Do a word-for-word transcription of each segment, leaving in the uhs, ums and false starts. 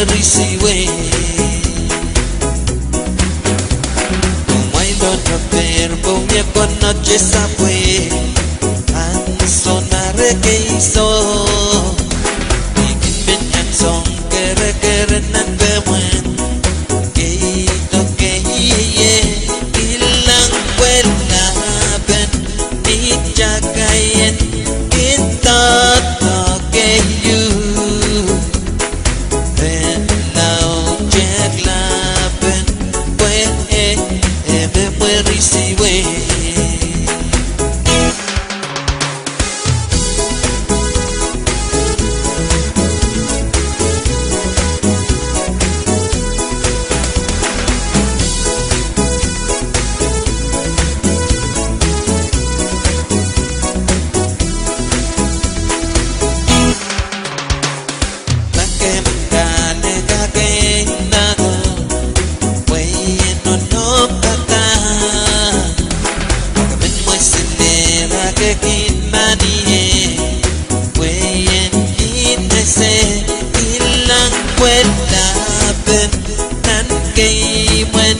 risiwe. Kumwail onoper pwe wie konehng te sahpw wet, ahnsou ma re kei soh. Ni kin men iang soang kerekere nan pehmwen, kei doh kei ie, ilang pwe lapen ni takaien kin doadoahk keieu. Pwe laud teilapen pwe e, e me mwerisiwe. Ma ke mendahte kak en nahko, pwe ien nonopada. Ma ke men mwesilehr, a ke kin manie, pwe ien kin ese, ilang pwe lapen nan kei mwen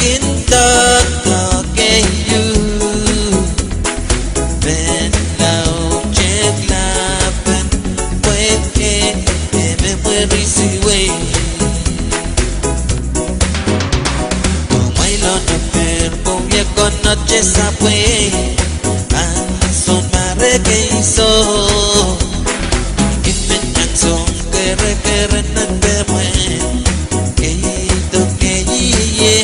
kin doadoahk keieu. Pwe laud teilapen pwe e, e me mwerisiwe. Kumwail onoper pwe wie konehng te sahpw wet, ahnsou ma re kei soh. Ni kin men iang soang kerekere nan pehmwen, kei doh kei ie,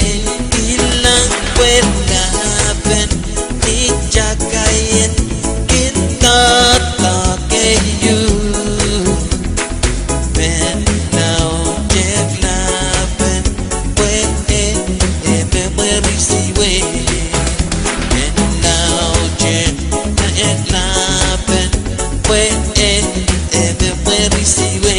ilang pwe lapen ni takaien kin doadoahk keieu. Pwe laud teilapen pwe e, e me mwerisiwe. Pwe laud teilapen pwe e, e me mwerisiwe.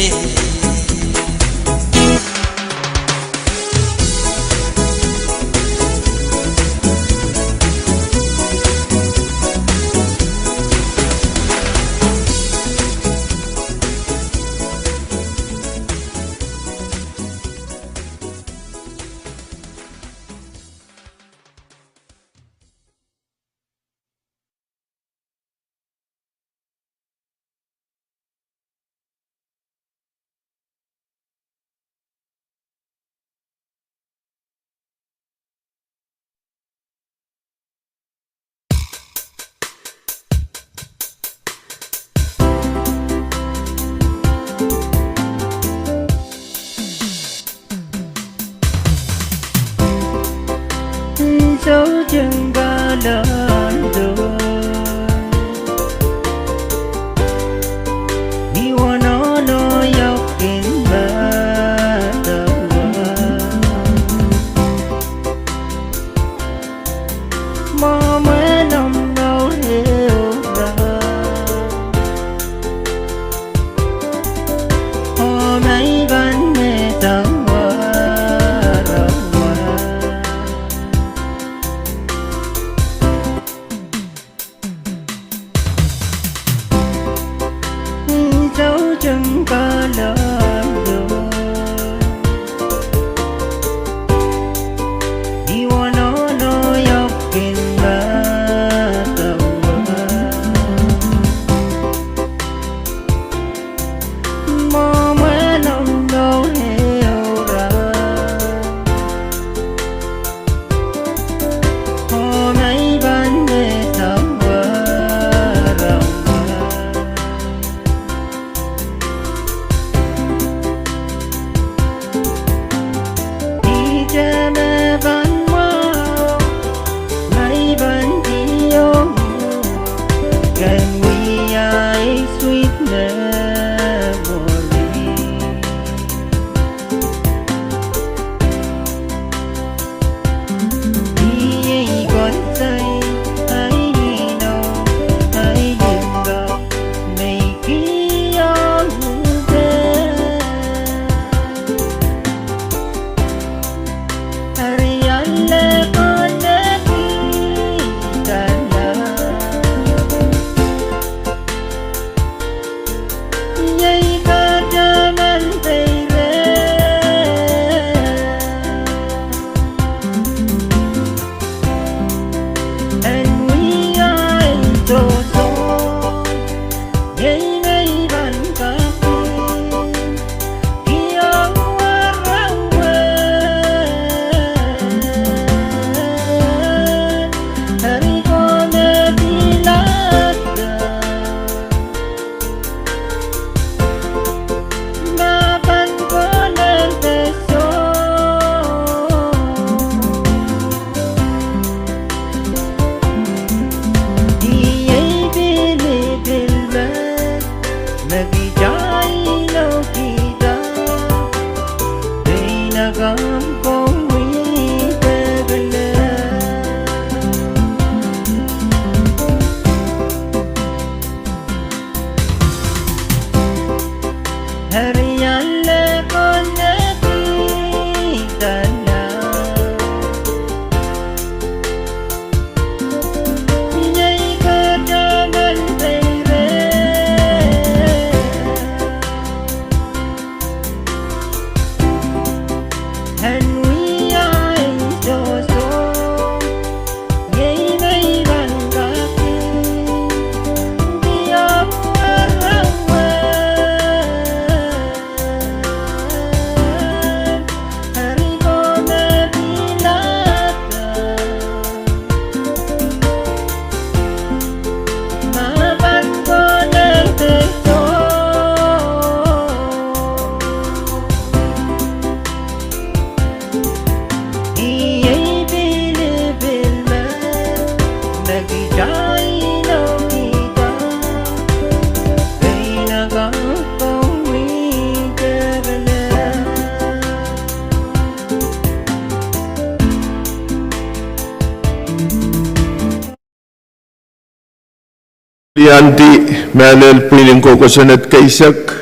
Liandi mehlel pwihn en koukosoned keisek,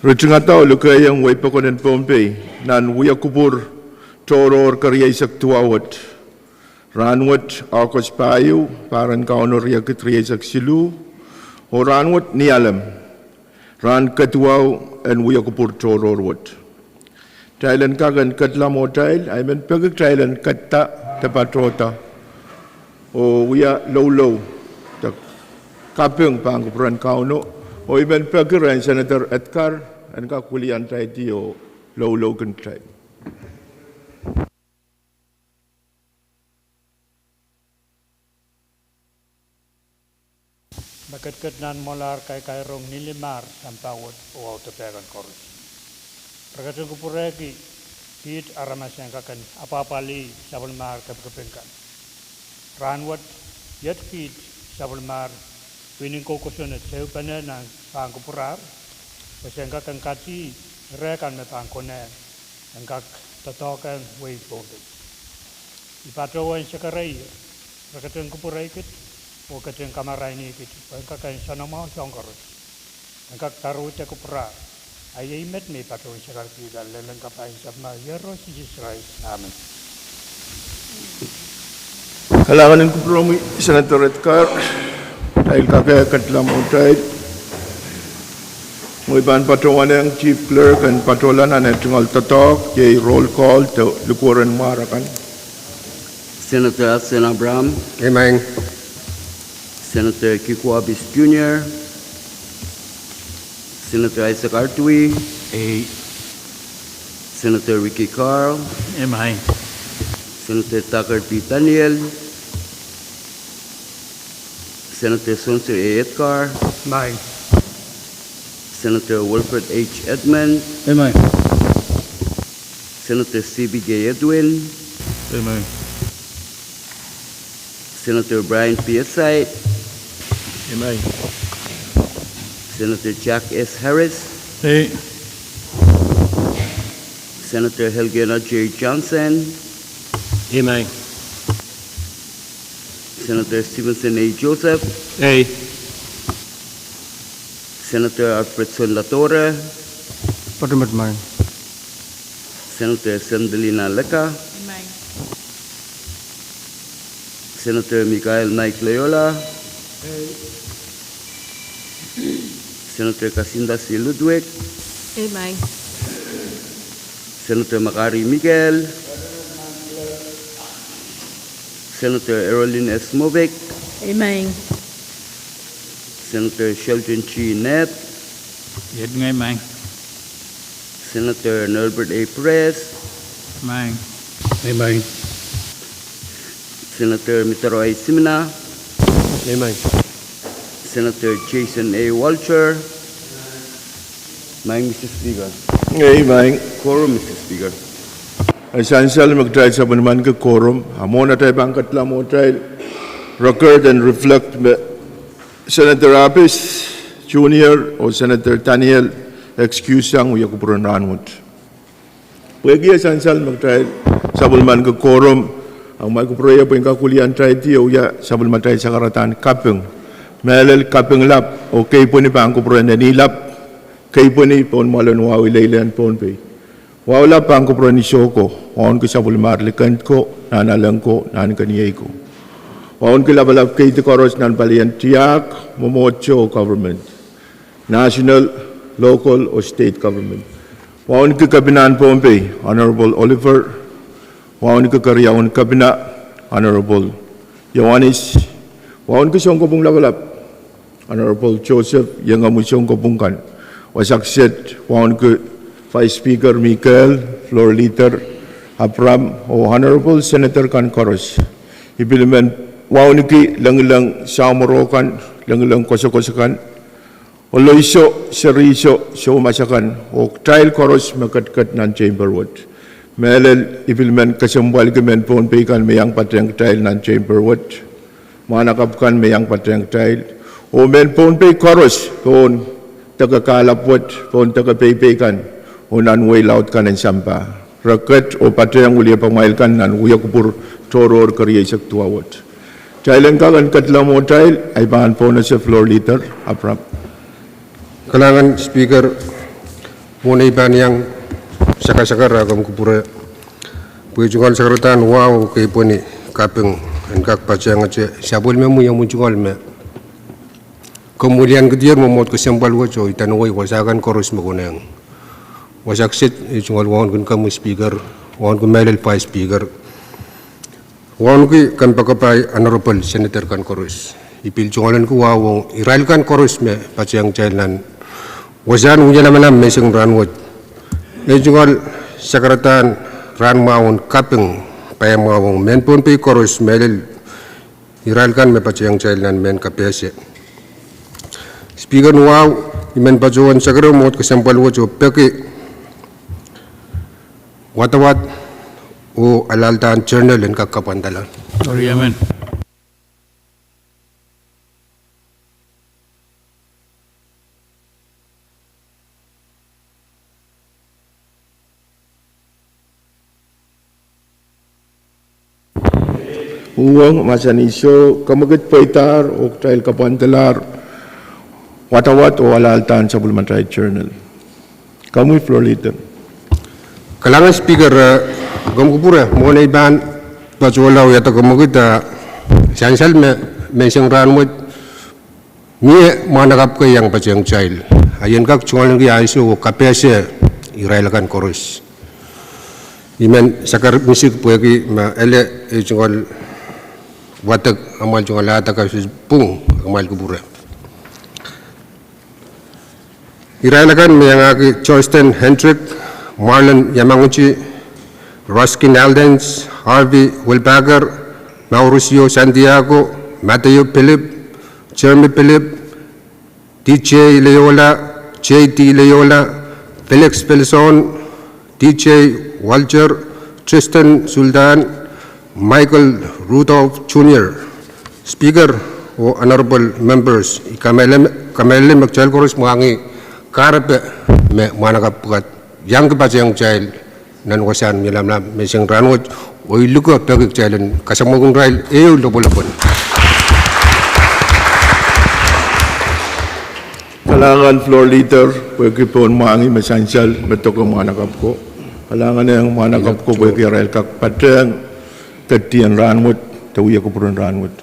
ritingada oh lukehiong wehi pokon en Pohnpei nan wia kupwur tohrohr kerieisek duwau wet. Rahnwet, August pahieu, pahr en Kauno riekid rieisek siluh, oh rahnwet Nialem, rahn kaduwau en wia kupwur tohrohr wet. Kitail en kak en kedla mwohtail, ahi men peki kitail en kedda de patohda oh wia loulou de kaping pahn kupwuren Kauno, oh I men peki rehn Senator Edgar en kak wiliandi oh louloukin kitail. Me ketiket nan mwohlahr kaikairong nilimahr sampah wet oh audepe kan koaros. Re ketin kupwurehki kiht aramas en kak en apwahpwalih sapwellimahr kepikeping kan. Rahnwet, iet kiht sapwellimahr pwihn en koukosoned sewpene nan pahn kupwurahr, pwe sen kak en kati ire kan me pahn konehng en kak doadoahkehng wehi Pohnpei. I patohwan sekerei re ketin kupwurehkit oh ketin kamarainihkit pwe en kak en soanamwahu soahng koaros en kak doarohrda kupwurahr. A iei met me I patohwan sekerkihda lel en kapai en Sahm Iehros Sises Krais, amen. Kalahngan en kupwuromwi Senator Edgar. Kitail kak en kedla mwohtail, oh I pahn patohwanehng Chief Clerk en patohla nan eh tungoal doadoahk, iei roll call de likuweren mwahr akan. Senator Hudson Abraham. Imaing. Senator Kiko Abis Junior. Senator Isaac Artui. Ei. Senator Ricky Carl. Imaing. Senator Tucker P. Daniel. Senator Spencer A. Edgar. Imaing. Senator Wilfred H. Edmund. Imaing. Senator C B J Edwin. Imaing. Senator Brian Piasaid. Imaing. Senator Jack S. Harris. Ei. Senator Elgin J. Johnson. Imaing. Senator Stevenson A. Joseph. Ei. Senator Alfredson Ladora. Patohwan imaing. Senator Sandelina Leka. Imaing. Senator Michael Mike Loyola. Ei. Senator Kasinda C. Ludwig. Imaing. Senator Makari Mikael. Senator Erolin S. Movick. Imaing. Senator Sheldon G. Ned. Iet ngehi, imaing. Senator Norbert A. Perez. Imaing. Imaing. Senator Mitaro I. Simina. Imaing. Senator Jason A. Walter. Imaing, Mister Speaker. Imaing. Quorum, Mister Speaker. E sansal me kitail sapwellimaniki quorum, a mwohn atail pahn kedla mwohtail, record en reflect me Senator Abis Junior oh Senator Daniel excuse sang wia kupwuren rahnwet. Pwehki e sansal me kitail sapwellimaniki quorum, ahmw kupwureie pwe en kak wiliandi oh wia sapwellimatail sakaradahn kaping. Mehlel kaping lap oh keipweni pahn kupwuren eni lap, keipweni pohn mwoalen wahu ileile en Pohnpei. Wahu lap pahn kupwuren Isoko, wauneki sapwellimar likend ko, nahnalek ko, nahnkeniei ko. Wauneki lapalap keidi koaros nan palien tiahk, mwomwohdiso, government, national, local oh state government. Wauneki kepinahn Pohnpei, Honorable Oliver. Wauneki keriaun kepina, Honorable Ioanis. Wauneki sounkopwung lapalap, Honorable Joseph, iengomwi sounkopwung kan. Wasa kiset wauneki Vice Speaker Mikel, Floor Leader Abraham, oh Honorable Senator kan koaros. I pil men wauneki lengileng samworo kan, lengileng koasokoaso kan, oloiso, seriso, soumas akan, oh kitail koaros me ketiket nan chamber wet. Mehlel, I pil men kesempwaliki mehn Pohnpei kan me iang patehng kitail nan chamber wet, mwahnakapw kan me iang patehng kitail, oh mehn Pohnpei koaros pohn deke kahlap wet, pohn deke peipei kan, oh nan wehi laud kan en sampah. Re ket oh patehng wiliepamwail kan nan wia kupwur tohrohr kerieisek duwau wet. Kitail en kak en ketila mwohtail, ahi pahn pohnese Floor Leader Abraham. Kalahngan Speaker, mwohn ei pahn iang sakasakar ah komw kupwure pwe tungoal sakaradahn wahu oh keipweni kaping en kak patehngete sapwellimomwi omw tungoal me komw wiliandier mwomwohd kesempwal wet oh idanohwei wasa kan koaros me konehng. Wasa kiset e tungoal wauneki komwi Speaker, wauneki mehlel Vice Speaker, wauneki kompoakepahi Honorable Senator kan koaros. I pil tungoalenki wahu ong irail kan koaros me patehng kitail nan wasahn wia lamalam menseng rahnwet. E tungoal sakaradahn rahn mwahu en kaping, paiamwahu ong mehn Pohnpei koaros mehlel irail kan me patehng kitail nan mehn kapehse. Speaker ni wahu, I men patohwan sakero mwohd kesempwal wet oh peki wadawad oh alahldahr journal en kak kapwandala. Uhwong, mahsanih soh, kemwekid pweidahr oh kitail kapwandalahr wadawad oh alahldahr sapwellimatail journal. Komwi Floor Leader. Kalahngan Speaker, eh, komw kupwure, mwohn ei pahn patohla wiahda kemwekid, eh, sansal me menseng rahnwet mie mwahnakapw kei iang patehng kitail. A I en kak tungoalenki ansou oh kapehse irail akan koaros. I men sakar misik pwehki ma ele e tungoal wadek amwail tungoal ahda kaselel pwung, amwail kupwure. Irail akan me iangahki Johnston Hendrick, Marlon Yamaguchi, Ruskin Aldens, Harvey Wilbacher, Mauricio Santiago, Mateo Philip, Jeremy Philip, D J Leola, J D Leola, Felix Felson, D J Walter, Tristan Sultan, Michael Rudolph Junior Speaker oh honorable members, I kamehlele me kitail koaros mwahngih kahrepe me mwahnakapw pwukat iang patehng kitail nan wasahn wia lamalam menseng rahnwet, oh I luke peki kitail en kasamwohkin irail ehu lopwolopwon. Kalahngan Floor Leader pwehki pohn mwahngih me sansal me doke mwahnakapw ko. Kalahngan ong mwahnakapw ko pwehki arail kak patehng ketin rahnwet de wia kupwuren rahnwet.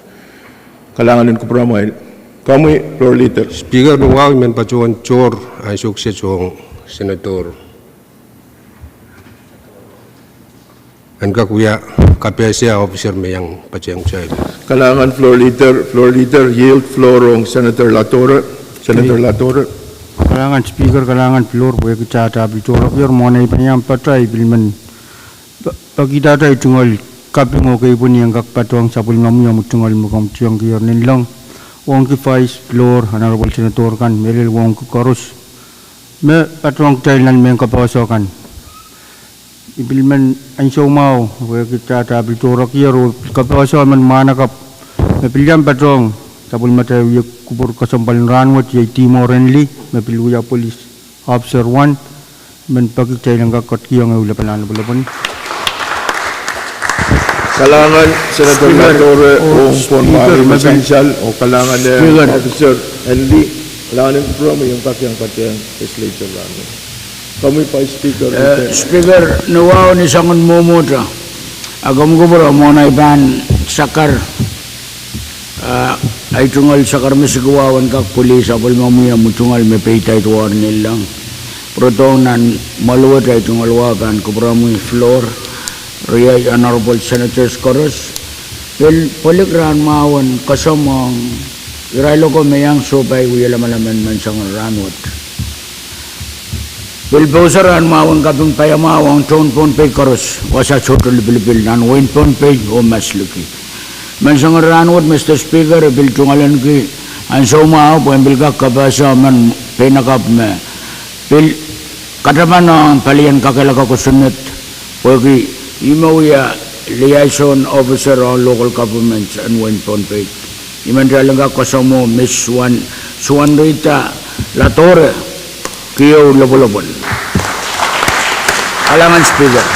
Kalahngan en kupwuramwail. Komwi Floor Leader. Speaker ni wahu, I men patohwan tohr ansou kiset ong Senator en kak wia kapehse ah officer me iang patehng kitail. Kalahngan Floor Leader. Floor Leader yield floor ong Senator Latore. Senator Latore. Kalahngan Speaker, kalahngan Floor pwehki dahda pil tohrokier. Mwohn ei pahn iang patohla I pil men peki dahda tungoal kaping oh keipweni en kak patohng sapwellimomwi omw tungoal me komw tiongkier nanleng, wauneki Vice, Floor, honorable Senator kan, mehlel wauneki koaros me patohng kitail nan mehn kapehse kan. I pil men ansou mwahu pwehki dahda pil tohrokier oh pil kapehse men mwahnakapw me pil iang patohng sapwellimatail wia kupwur kesempwal en rahnwet iei Timo Renli me pil wia police Officer one, men peki kitail en kak ketikihong ehu lepin ahn lopwolopwon. Kalahngan Senator Ladore, oh, Speaker, me pil sansal, oh kalahngan, eh, Speaker. Officer Andy, kalahngan en kupwuromwi en kak iang patehng Legislature rahnwet. Komwi Vice Speaker, eh, Speaker, ni wahu ni soangen mwomwohdiso, a komw kupwure mwohn ei pahn sakar, ah, ei tungoal sakar me sikiwahu en kak pwilih sapwellimomwi, ah, mwo tungoal me peidait ward ni lang. Pwurodohng nan mwoaluwet ei tungoal wahu pahn kupwuromwi floor, riei Honorable Senators koaros, pil pwelik rahn mwahu en koasoamw ong irail oko me iang sohpai wie lamalam en menseng en rahnwet. Pil pousehla rahn mwahu en kaping paiamwahu ong tohn Pohnpei koaros, wasa sohte lipilipil nan wehin Pohnpei oh Masliki. Menseng en rahnwet, Mister Speaker, e pil tungoalenki ansou mwahu pwehn pil kak kapahsa emen peinakapw me pil katapan ong palien kakehlaka kosonned, pwehki ihme wia liaison officer ong local government en wehin Pohnpei. I men kitail en kak koasoamwo Miss Suan, Suanrita Ladore, kieu lopwolopwon. Kalahngan Speaker.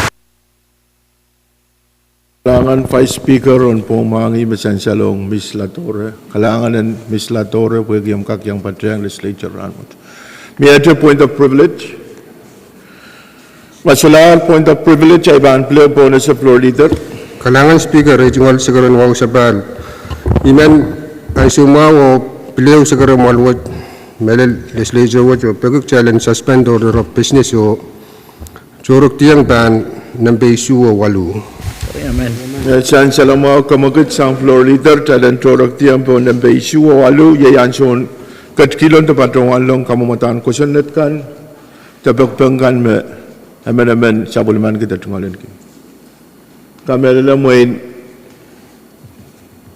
Kalahngan Vice Speaker, oh pwong mwahngih me sansal ong Miss Ladore. Kalahngan en Miss Ladore pwehki omw kak iang patehng Legislature rahnwet. Mie point of privilege? Ma solahr point of privilege, ei pahn pil ehu pohnese Floor Leader. Kalahngan Speaker, ei tungoal sakar en wahu sapahl. I men ansou mwahu oh pil ehu sakar en mwoaluwet, mehlel Legislature wet, oh peki kitail en suspend order of business oh tohrohrkihong pahn nempe isuh oh waluh. Eh, sansal mwahu, kamwekid sang Floor Leader, kitail en tohrohrkihong pohn nempe isuh oh waluh, iei ansoun ketikihlo de patohwanlahng kamwomwadahn kosonned kan, de pekipek kan me emenemen sapwellimaniki de tungoaleniki. Kamehlele mwein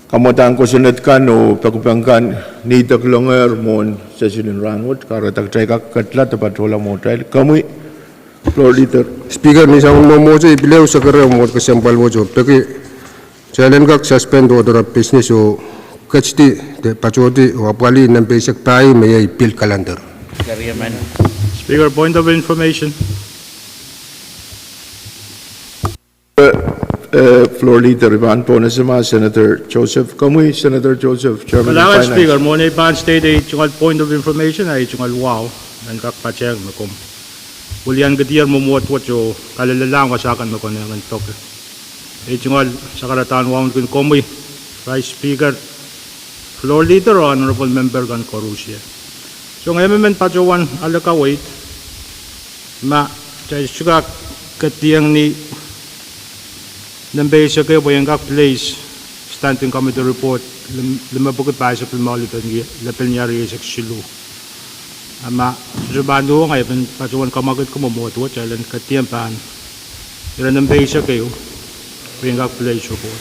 kamwomwadahn kosonned kan oh pekipek kan, ni de kihlongehr mwohn session en rahnwet, kahrehda kitail kak ketla de patohla mwohtail. Komwi Floor Leader. Speaker, ni soangen mwomwohdiso, I pil ehu sakar en mwohd kesempwal wet oh peki kitail en kak suspend order of business oh ketidi de patohdi oh apwalih nempe eisek pahieu me iei pil calendar. Speaker, point of information. Eh, eh, Floor Leader, I pahn pohnese ma Senator Joseph. Komwi Senator Joseph, Chairman of Finance. Kalahngan Speaker, mwohn ei pahn state ei tungoal point of information, ei tungoal wahu, en kak patehng me komw wiliankihdier mwomwohd wet oh kalelehlahng wasa kan me konehng en peki. Ei tungoal sakaradahn wahu kin komwi Vice Speaker, Floor Leader oh Honorable Member kan koarusie. Song emenemen patohwan ale kaweid ma kitail sohte kak ketidihong ni nempe eisek ehu pwe en kak place Standing Committee Report lim-, limepwiki pahisek limau lepel, lepel ni rieisek siluh. A ma sohte pahn duwehte, I pahn patohwan kamwekid mwomwohdiso, kitail en ketidihong pahn ire nempe eisek ehu pwe en kak place report.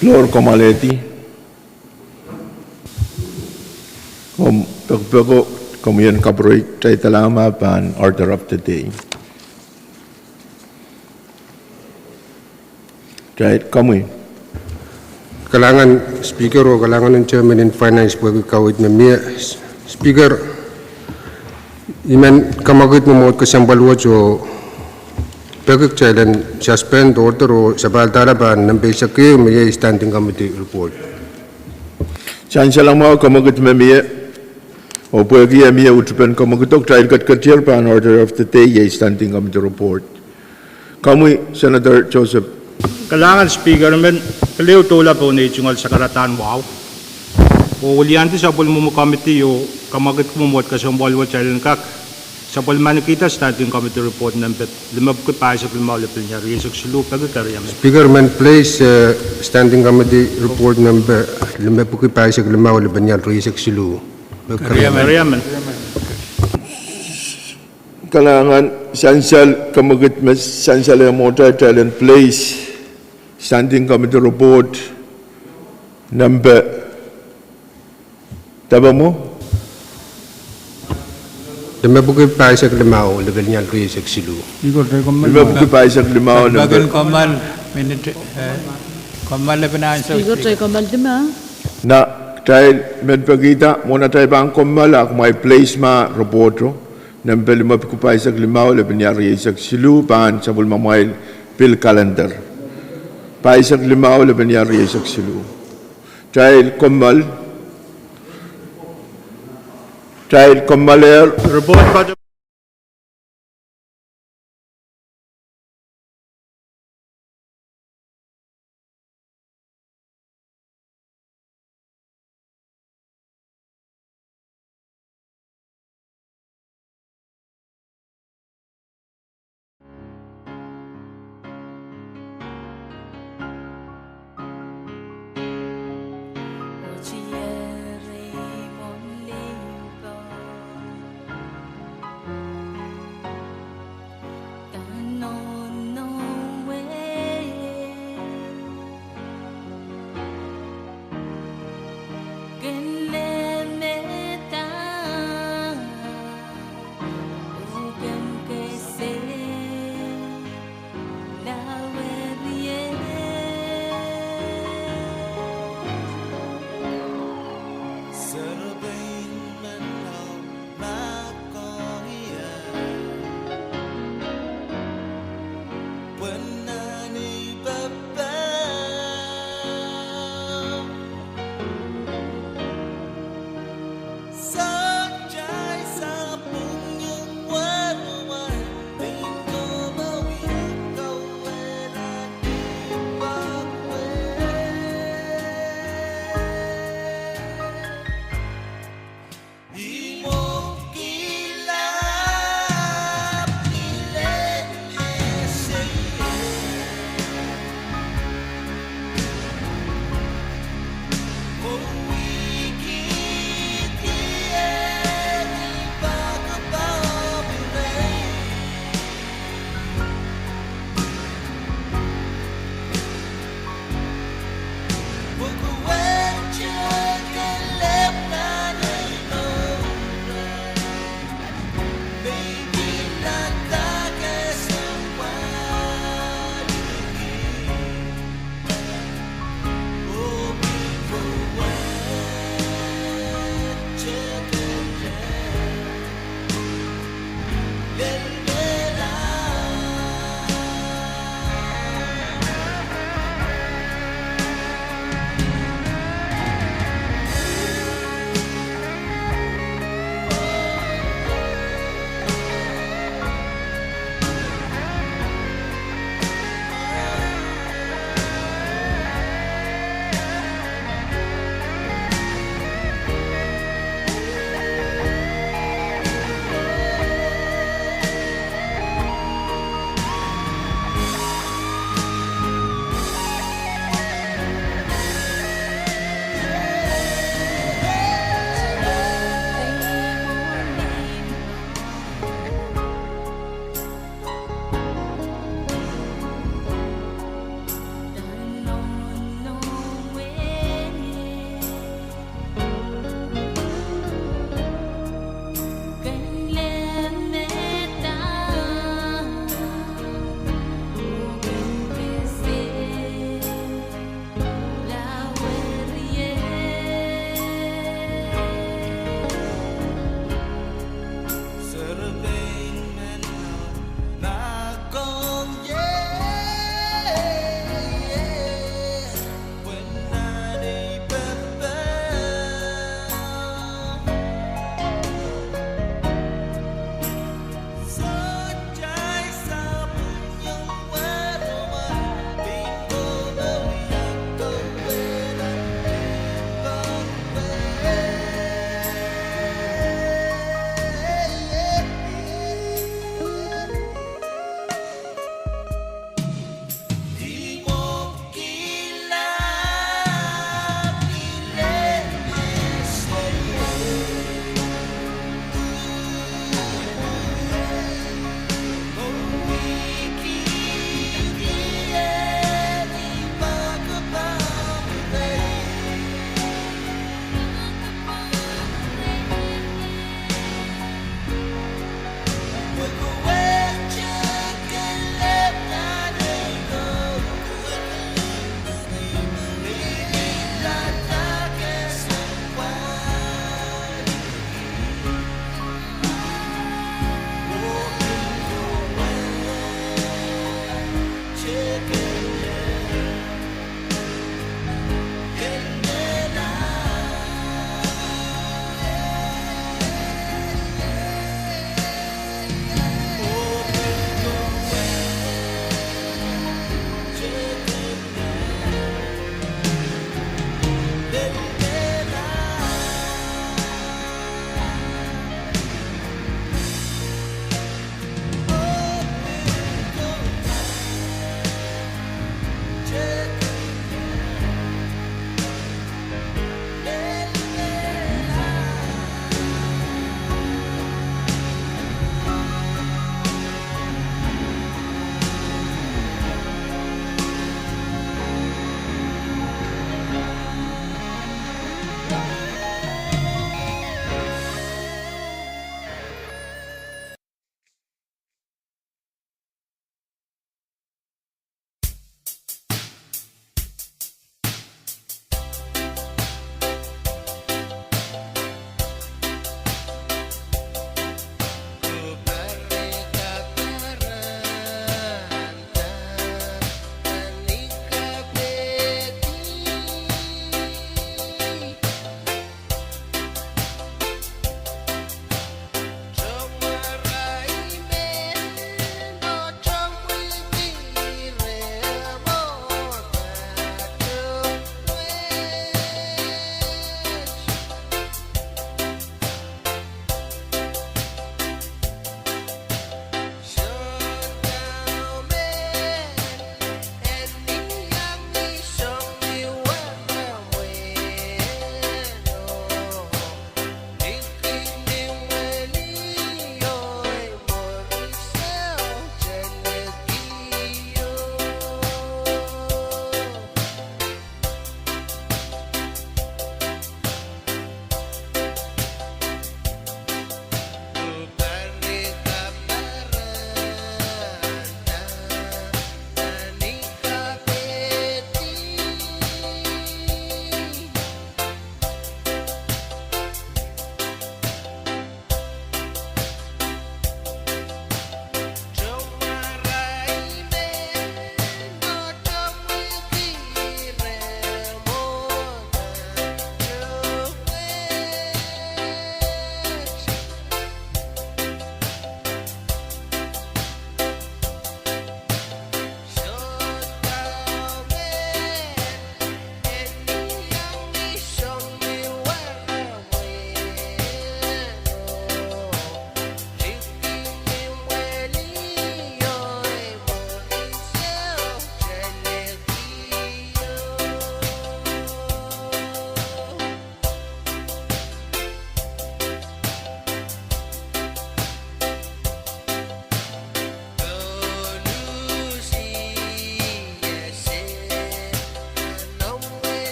Floor, komw alehdi. Komw pekipeko, komwi en kapwurei, kitail dahla ma pahn order of the day. Kitail, komwi. Kalahngan Speaker oh kalahngan en Chairman en Finance pwehki kaweid me mie. Speaker, I men kamwekid mwomwohd kesempwal wet oh peki kitail en suspend order oh sapahl dahla pahn nempe eisek ehu me iei Standing Committee Report. Sansal mwahu, kamwekid me mie. Oh pwehki e mie utupen kamwekido, kitail ketiketier pahn order of the day, iei Standing Committee Report. Komwi Senator Joseph. Kalahngan Speaker, I men pil ehu doula pohn ei tungoal sakaradahn wahu oh wiliandi sapwellimomwi committee oh kamwekid mwomwohd kesempwal wet kitail en kak sapwellimanikihda Standing Committee Report nempe limepwiki pahisek limau lepel ni rieisek siluh, peki, keriamen. Speaker, I men place, eh, Standing Committee Report nempe limepwiki pahisek limau lepel ni rieisek siluh. Keriamen. Kalahngan, sansal, kamwekid me sansal, e mwohtail kitail en place Standing Committee Report nempe, tape mwo? Limepwiki pahisek limau lepel ni rieisek siluh. Limepwiki pahisek limau nempe. Speaker, kitail kommoal lime. Na Kitail men pekihda mwohn atail pahn kommoal, a kumwail place ma report o, nempe limepwuki pahisek limau lepin ia rieisek siluh pahn sapwellimamwail pil calendar. Pahisek limau lepin ia rieisek siluh. Kitail kommoal. Kitail kommoalehr. Report pahn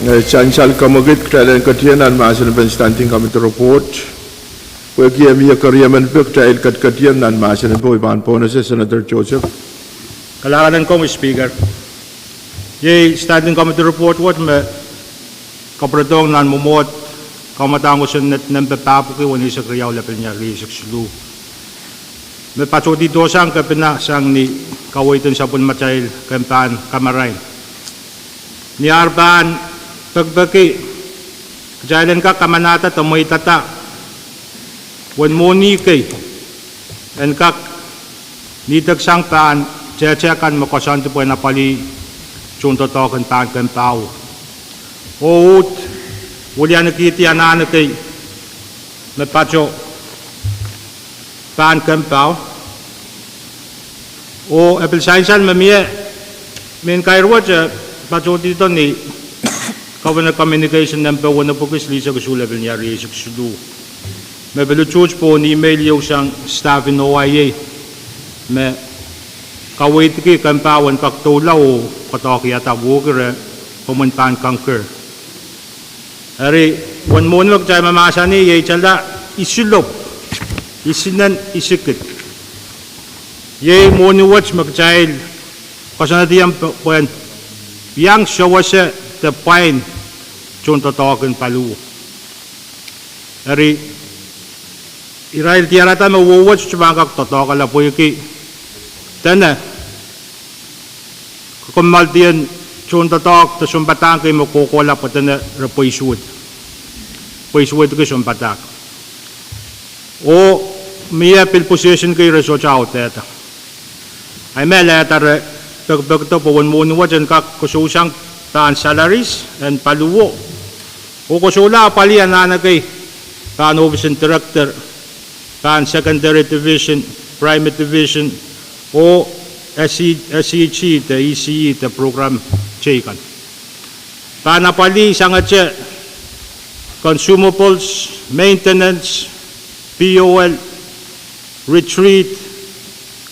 Eh, sansal kamwekid kitail en ketier nan mahsen en Standing Committee Report. Pwehki e mie keriemen pwe kitail ketier nan mahsen en pwe, I pahn pohnese Senator Joseph. Kalahngan en komwi Speaker. Iei Standing Committee Report wet me kapwuredohng nan mwomwohd kaumadahn kosonned nempe pahpwiki weneisek riau lepin nia rieisek siluh, me patohdihdosang kepina sang ni kaweid en sapwellimatail kempahn kamarain. Ni ar pahn pekipeki, kitail en kak kamanahda de mweidada wen mwohni kei en kak nihdeksang pahn tehtehkan me koasoandi pwehn apwalih tohndoadoahk en pahn kempahu, oh uhd wilianikihdi anahn kei me patoh pahn kempahu. Oh e pil sansal me mie, mehn kair wet e patohdihdo ni Governor Communication nempe wenepwiki silihsek isuh lepin nia rieisek siluh, me pil utuht pohn email ieu sang staff en O I A me kaweidki kempahu en kak doula oh koadoahkiada wehwehki re mwomwen pahn concur. Eri, wen mwohni me kitail mahmahsanih iei tala isilop, isinen isikid. Iei mwohni wet me kitail koasoanehdiong pwe, pwehn iang sewese de pwain tohndoadoahk en paliwo. Eri, irail diarada me wehwehki sohte pahn kak doadoahkala pwehki dene kokommoaldien tohndoadoahk de sounpadahk kei me kohkohla pwe dene re pweisuwed, pweisuwedki sounpadahk. Oh mie pil position kei re sohte audehda. Ahi me lehda re pekipekdo pwe wen mwohni wet en kak kosousang pahn salaries en paliwo, oh kosoula apwalih anahn kei pahn ohpis en director, pahn secondary division, primary division, oh S E G de E C E de program teikan. Pahn apwalih sangete consumables, maintenance, P O L, retreat,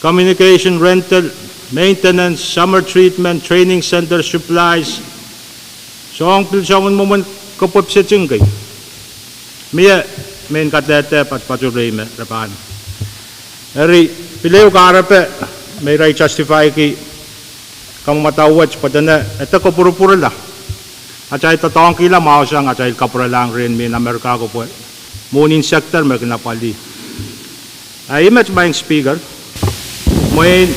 communication rental, maintenance, summer treatment, training center, supplies. Soahng pil soangen mwomwen kapwepseting kei. Mie mehn kadehde patopato rehi me re pahn. Eri, pil ehu kahrepe me irail justifyki kamwamadau wet pwe dene e de kapwurpwurala. Atail doadoahngkihla mwahu sang atail kapwuralahng rehn mehn Amerika ko pwe mwohnin sector me kin apwalih. A ih met Madam Speaker, mwein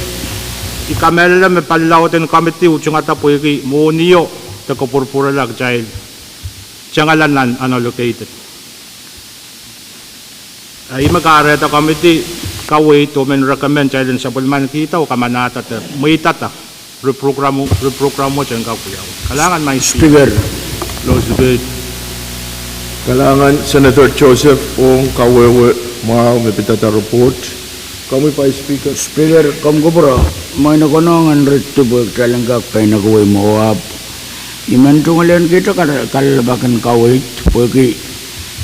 I kamehlele me palilaud en committee utungada pwehki mwohnio de kapwurpwurala kitail tengala nan unallocated. A ih me kahrehda committee kaweid oh men recommend kitail en sapwellimanikihda oh kamanahda de mweidada reprogram, reprogram wet en kak wiawi. Kalahngan Madam Speaker. Kalahngan Senator Joseph ong kawehwe mwahu me pidada report. Komwi Vice Speaker. Speaker, komw kupwure, mwein e konehng en ritti pwe kitail en kak peinakawei mwo ahpw I men tungoalenkihte kalelapak en kaweid pwehki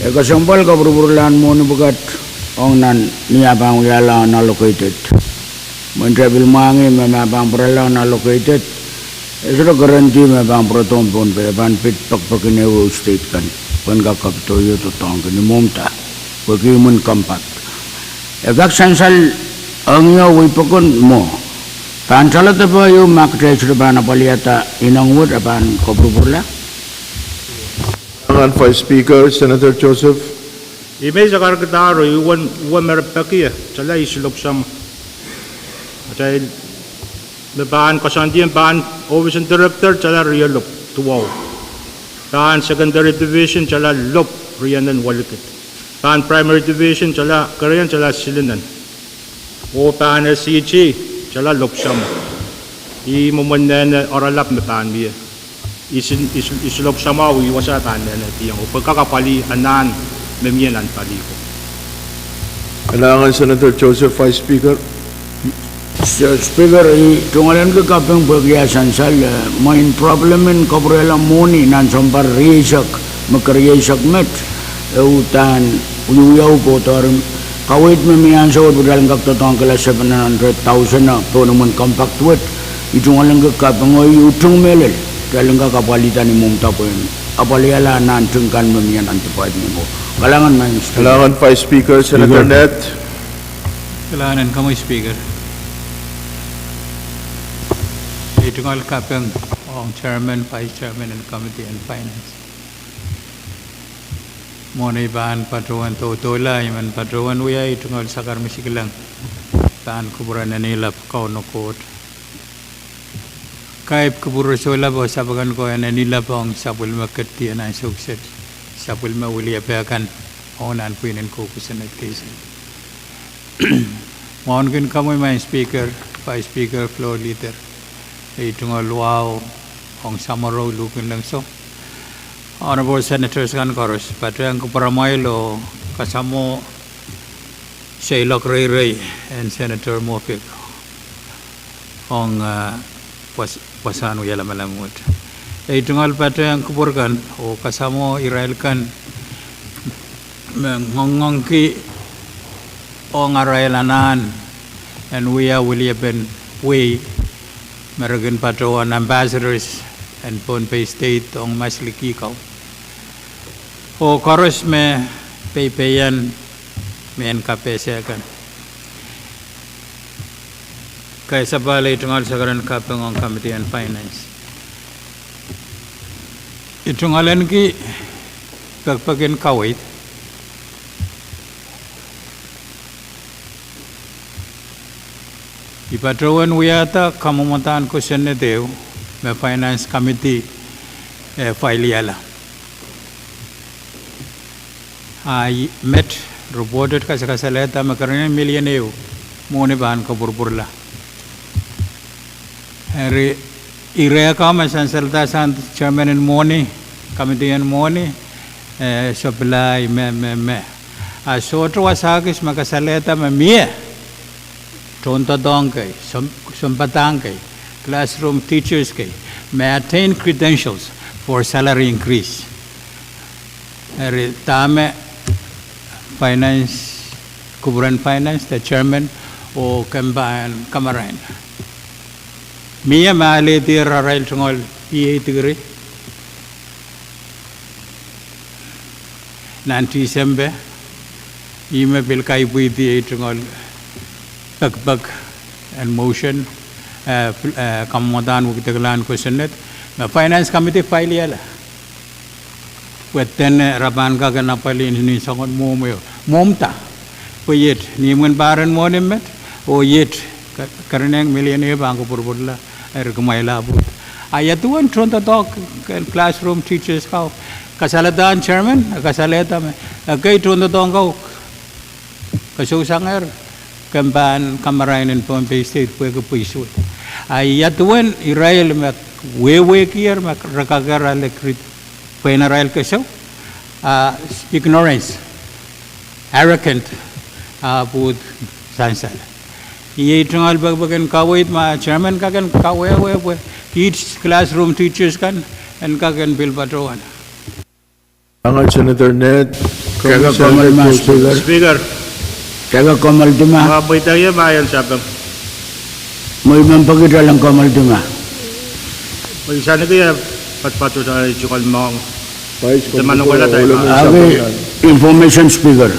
e kesempwal kapwurpwuralahn mwohni pwukat ong nan ni ah pahn wiahla unallocated. Mwein kitail pil mwahngih me ma pahn pwurala unallocated, e sohte guarantee me pahn pwuredohng Pohnpei, e pahn pid pekipek en ehuehu state kan pwehn kak kapidoie doadoahngki ni mwohmwda pwehki imwin compact. E kak sansal ong ie wei pokon mwo, pahn tala depe ieu ma kitail sohte pahn apwalihada ineng wet e pahn kapwurpwurala? Kalahngan Vice Speaker, Senator Joseph. Ih me I sakarkihda ro, ih uwen me re peki, tala isilopw samwa. Atail me pahn koasoandien pahn ohpis en director tala rielopw duwau, pahn secondary division tala lopw rienen welikid, pahn primary division tala kerenieng tala silinen, oh pahn S E G tala lopw samwa. Ih mwomwen nene oaralap me pahn mie. Isil, isil, isilopw samwa oh ih wasa pahn nenediong oh pwe kak apwalih anahn me mie nan pali ko. Kalahngan Senator Joseph, Vice Speaker. Speaker, I tungoalenki kaping pwehki ah sansal, eh, mwein problem en kapwurehla mwohni nan sounpar rieisek me kerieisek met, e uhdahn wiewiawi kohdohng kaweid me mie ansou wet pwe kitail en kak doadoahngkihla seven hundred thousand pohn imwin compact wet. I tungoalenki kaping oh I utung mehlel kitail en kak apwalihda ni mwohmwda pwehn apwalihala nan ting kan me mie nan department ko. Kalahngan Madam Speaker. Kalahngan Vice Speaker, Senator Ned. Kalahngan komwi Speaker. Ei tungoal kaping ong Chairman, Vice Chairman en Committee on Finance. Mwohn ei pahn patohwan dohdohla, I men patohwan wia ei tungoal sakar misikilang pahn kupwuren Anilap Kauno Koht. Kaip kupwure sohlap oh sapekan ko en Anilap ong sapwellime ketidien ansou kiset, sapwellime wiliape kan, oh nan pwihnen kou kosonned kei. Mwaunkin komwi Madam Speaker, Vice Speaker, Floor Leader, ei tungoal wahu ong samworo, luhk en lengso, Honorable Senators kan koaros, patohwan kupwuramwail oh kasamwo seiloak reirei en Senator Moffitt ong, ah, pwas-, pwasahn wia lamalam wet. Ei tungoal patohwan kupwur kan oh kasamwo irail kan me ngoangki ong arail anahn en wia wiliepen wehi me re kin patohwan ambassadors en Pohnpei State ong masliki kau, oh koaros me peipeian mehn kapehse kan. Kasapahl ei tungoal sakar en kaping ong Committee on Finance. I tungoal ahneki pekipek en kaweid. I patohwan wiahda kamwomwadahn kosonned ehu me Finance Committee, eh, failihala. A i met, report et kasakasalehda me kerenieng million ehu mwohni pahn kapwurpwurla. Eri, ire kan me sansalda sang chairman en mwohni, committee en mwohni, eh, supply me, me, me. A sohte wasa kis me kasalehda me mie tohndoadoahk kei, som-, sounpadahk kei, classroom teachers kei, me attain credentials for salary increase. Eri dahme finance, kupwuren finance, the chairman, oh kempa en kamarain. Mie me alehdier arail tungoal B A degree nan Tisempe, ih me pil kaipwidi ei tungoal pekipek en motion, eh, pil-, eh, kamwadahn wekidekla en kosonned, me Finance Committee failihala. Pwe dene re pahn kak en apwalih ni soangen mwomw ehu. Mwomw da. Pwe iet, ni imwin pahr en mwohni met, oh iet, ke-, kerenieng million ehu pahn kapwurpwurla, eri kumwail ahpw uhd. A ia duwen tohndoadoahk en classroom teachers kau. Kasaledahn chairman, kasalehda me, ekei tohndoadoahk kau kesousangehr kempa en kamarain en Pohnpei State pwehki pwis wet. A ia duwen irail me wehwehkier me re kakehr ale cred-, pweinen arail kesou, ah, ignorance, arrogant, ahpw uhd sansal. Iei tungoal pekipek en kaweid ma chairman kak en kawehwe pwe kiht classroom teachers kan en kak en pil patohwan. Angan Senator Ned. Kaka komol ma Speaker. Speaker. Kaka komol di ma. Ma pweida ie ma iang sapeng. Mwein member kitail en komol di ma. Mwein saniki e patpato sa i tungoal mwahu. Information Speaker.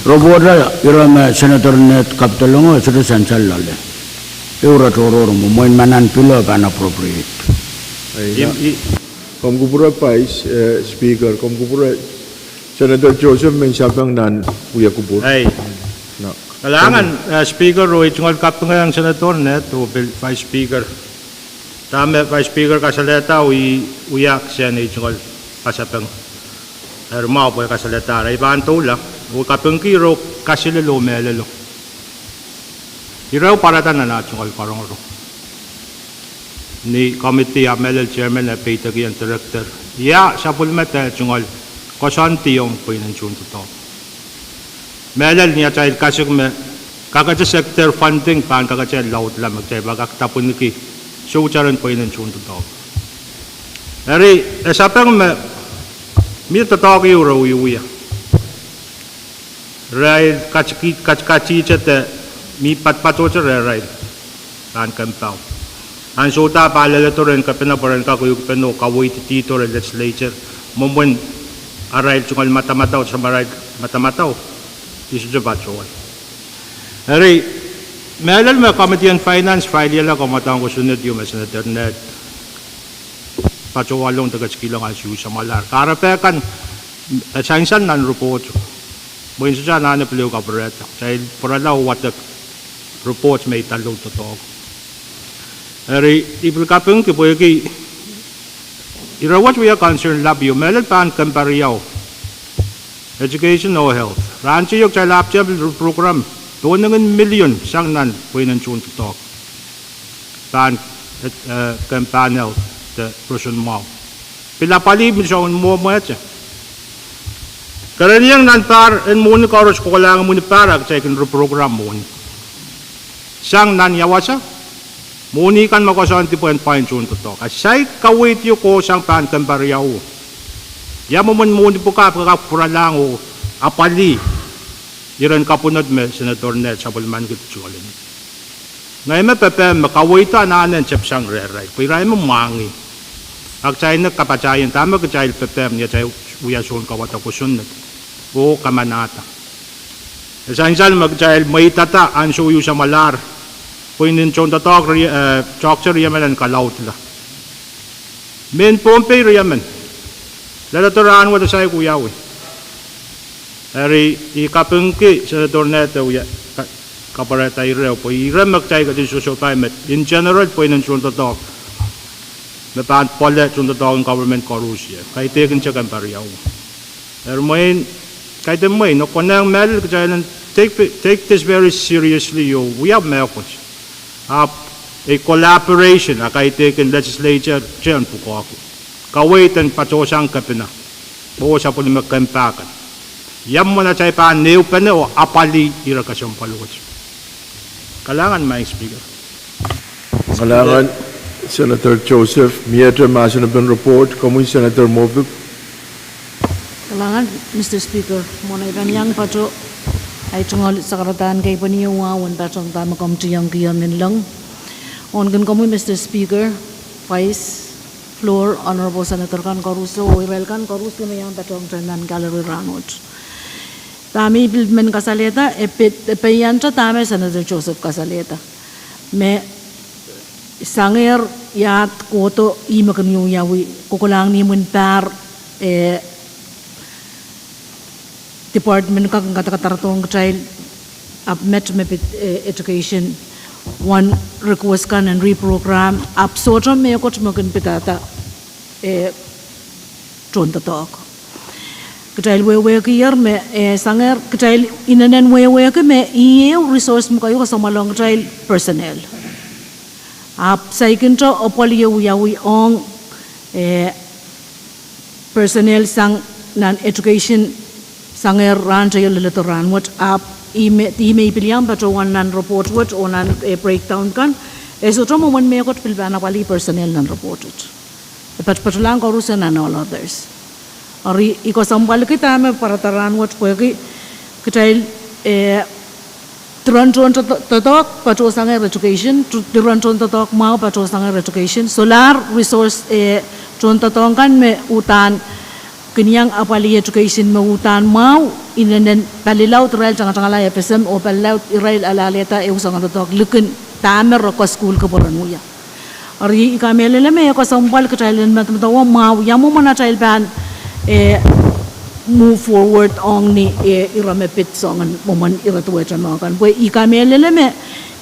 Report ira me Senator Ned kapidolongo sohte sansal loale. Ehu re tohrohr mwo, mwein ma nan pilo pahn appropriate. Komw kupwure Vice, eh, Speaker, komw kupwure Senator Joseph me sapeng nan wia kupwur. Ei. Kalahngan, eh, Speaker, oh ei tungoal kaping ong Senator Ned oh pil Vice Speaker. Dahme Vice Speaker kasalehda oh ih wia kisehn ei tungoal pasapeng. Eri mwahu pwe kasalehda, re pahn doula, oh kapingki ire kaselel oh mehlelo. Ire pwarada nan ah tungoal karongoro. Ni committee ah mehlel chairman e peidekiong director ia sapwellime de tungoal koasoandi ong pweinen tohndoadoahk. Mehlel ni atail kasik me kakete sector funding pahn kakete laudla me kitail pahn kak dapwiniki soutaren pweinen tohndoadoahk. Eri, e sapeng me mie doadoahk ehu re wiewia. Irail katiki-, kat-, katihte de mi patpatohte rehrail pahn kempoak. Ansou da pahn leledo rehn kepina pwe ren kak uhkipeno kaweidihdo rehn legislature. Mwomwen arail tungoal madamadau, samarail madamadau, I sohte patohwan. Eri, mehlel me Committee on Finance file iala kamwadang kosonned ieu me Senator Ned patohwalong de ketikihong ansou samwalahr. Kahrepe kan, e sansal nan report. Mwein sohte anahne pil ehu kapwurehda. Kitail pwurala oh wadek report me idalou doadoahk. Eri, I pil kapingki pwehki ire wet wia concern lap ieu, mehlel pahn kempariau. Education oh health. Rahn teio kitail ahpwtehn pil reprogram. Duwen engin million sang nan pweinen tohndoadoahk. Pahn, eh, kemp pahn health de roson mwahu. Pil apwalih mih soangen mwohmwete. Kerenieng nan pahr en mwohni koaros kohkohlahng mwin pahr a kitail kin reprogram mwohni. Sang nan ia wasa, mwohni kan me koasoandi pwehn pwain tohndoadoahk. A saik kaweid ieu kohsang pahn kempariau. Ia mwomwen mwohni pwukat pwe kak pwuralahng oh apwalih iren kapwunod me Senator Ned sapwellimaniki tungoal en. Ngehi me pepehm me kaweid anahne en tepsang rehrail, pwe irail me mwahngih. A kitail en kapatahieng dahme kitail pepehm ni atail wia soun kawada kosonned oh kamanahda. E sansal me kitail mweidada ansou ieu samwalahr, pweinen tohndoadoahk rie-, eh, toahkte riemen en kalaudla. Mehn Pohnpei riemen, leledo rahnwet e saik wiawi. Eri I kapingki Senator Ned e wia ka-, kapwarehda ire, pwe ire me kitail ketin sohsohpai met, in general, pweinen tohndoadoahk me pahn pwoale tohndoadoahk en government koaros ie, kaidehkin te kempariau. Eri mwein, kaidehn mwein, e konehng mehlel kitail en take, take this very seriously oh wia mehkot. Ahpw a collaboration a kaidehkin legislature en pwukoahki. Kaweid en patohsang kepina oh sapwellime kempa kan. Ia mwomwen atail pahn ehupene oh apwalih ire kesempwal wet. Kalahngan, Madam Speaker. Kalahngan, Senator Joseph. Miehte mahsen en report, komwi Senator Moffitt. Kalahngan, Mister Speaker. Mwohn ei pahn iang patoh ei tungoal sakaradahn kei pwe ni e wahu en patehng dahme komw tiongkihong menleng. Ohnken komwi Mister Speaker, Vice, Floor, Honorable Senator kan koaruhsie, oh irail kan koaruhsie me iang patehng nan gallery rahnwet. Dahme I pil men kasalehda, e pid, e peianta dahme Senator Joseph kasalehda. Me sangehr iahd kohdo ih me kin wiawi, kohkohlahng ni imwin pahr, eh, department kan kadakadarodohng kitail, ahpw met me pid, eh, education, uwen request kan en reprogram, ahpw sohte mehkot me kin pidada, eh, tohndoadoahk. Kitail wehwehkier me, eh, sangehr kitail inenen wehwehki me ih ehu resource me keieu kesempwal ong kitail personnel. Ahpw saikinte apwalih e wiawi ong, eh, personnel sang nan education sangehr rahn teio leledo rahnwet, ahpw ih me, ih me I pil iang patohwan nan report wet oh nan, eh, breakdown kan, e sohte mwomwen mehkot pil pahn apwalih personnel nan report wet. E patopatohlahng koaruhsie nan all others. Eri I kesempwalki dahme pwarada rahnwet pwehki kitail, eh, diren tohndoadoahk patohsangehr education, diren tohndoadoahk mwahu patohsangehr education, solahr resource, eh, tohndoadoahk kan me uhdahn kin iang apwalih education me uhdahn mwahu, inenen palilaud irail tangatangala FSM oh palilaud irail alalehda ehu soangen doadoahk likin dahme re kasukuhlki pwe ren wia. Eri I kamehlele me e kesempwal kitail en medemedewe mwahu ia mwomwen atail pahn, eh, move forward ong ni, eh, ire me pid soangen mwomwen ire duwehte mwahu kan. Pwe I kamehlele me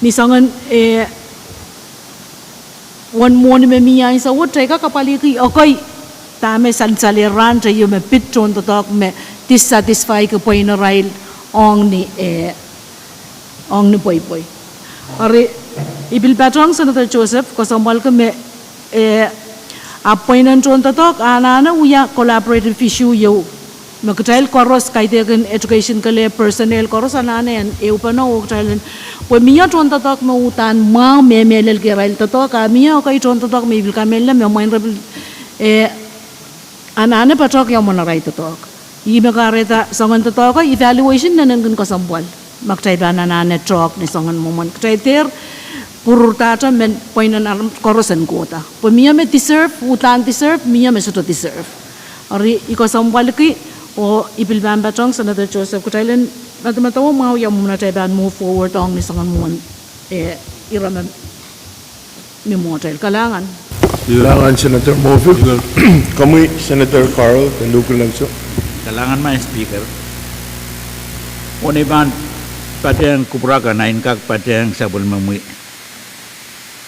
ni soangen, eh, uwen mwohni me mie ansou wet, kitail kak apwalihki ekei dahme sansalehr rahn teio me pid tohndoadoahk me dissatisfyki pweinen irail ong ni, eh, ong ni pweipwei. Eri I pil patehng Senator Joseph kesempwalki me, eh, ahpw pweinen tohndoadoahk anahne wia collaborative issue ieu me kitail koaros, kaidehkin education kelehpw, personnel koaros anahne en ehupene oh kitail en, pwe mie tohndoadoahk me uhdahn mwahu me mehlelki arail doadoahk, a mie ekei tohndoadoahk me I pil kamehlele me mwein re pil, eh, anahne patohk ia mwomwen arail doadoahk. Ih me kahrehda soangen doadoahk evaluation inenen kin kesempwal ma kitail pahn anahne tohk ni soangen mwomwen. Kitail dehr pwururdahte men pweinen aramas koaros en kohda. Pwe mie me deserve, uhdahn deserve, mie me sohte deserve. Eri I kesempwaliki, oh I pil pahn patehng Senator Joseph, kitail en medemedewe mwahu ia mwomwen atail pahn move forward ong ni soangen mwomwen, eh, ire me mi mwohtail. Kalahngan. Kalahngan Senator Moffitt. Komwi Senator Carl, de Luke Lenso. Kalahngan Madam Speaker. Oh ni pahn patehng kupwur akan, I en kak patehng sapwellimomwi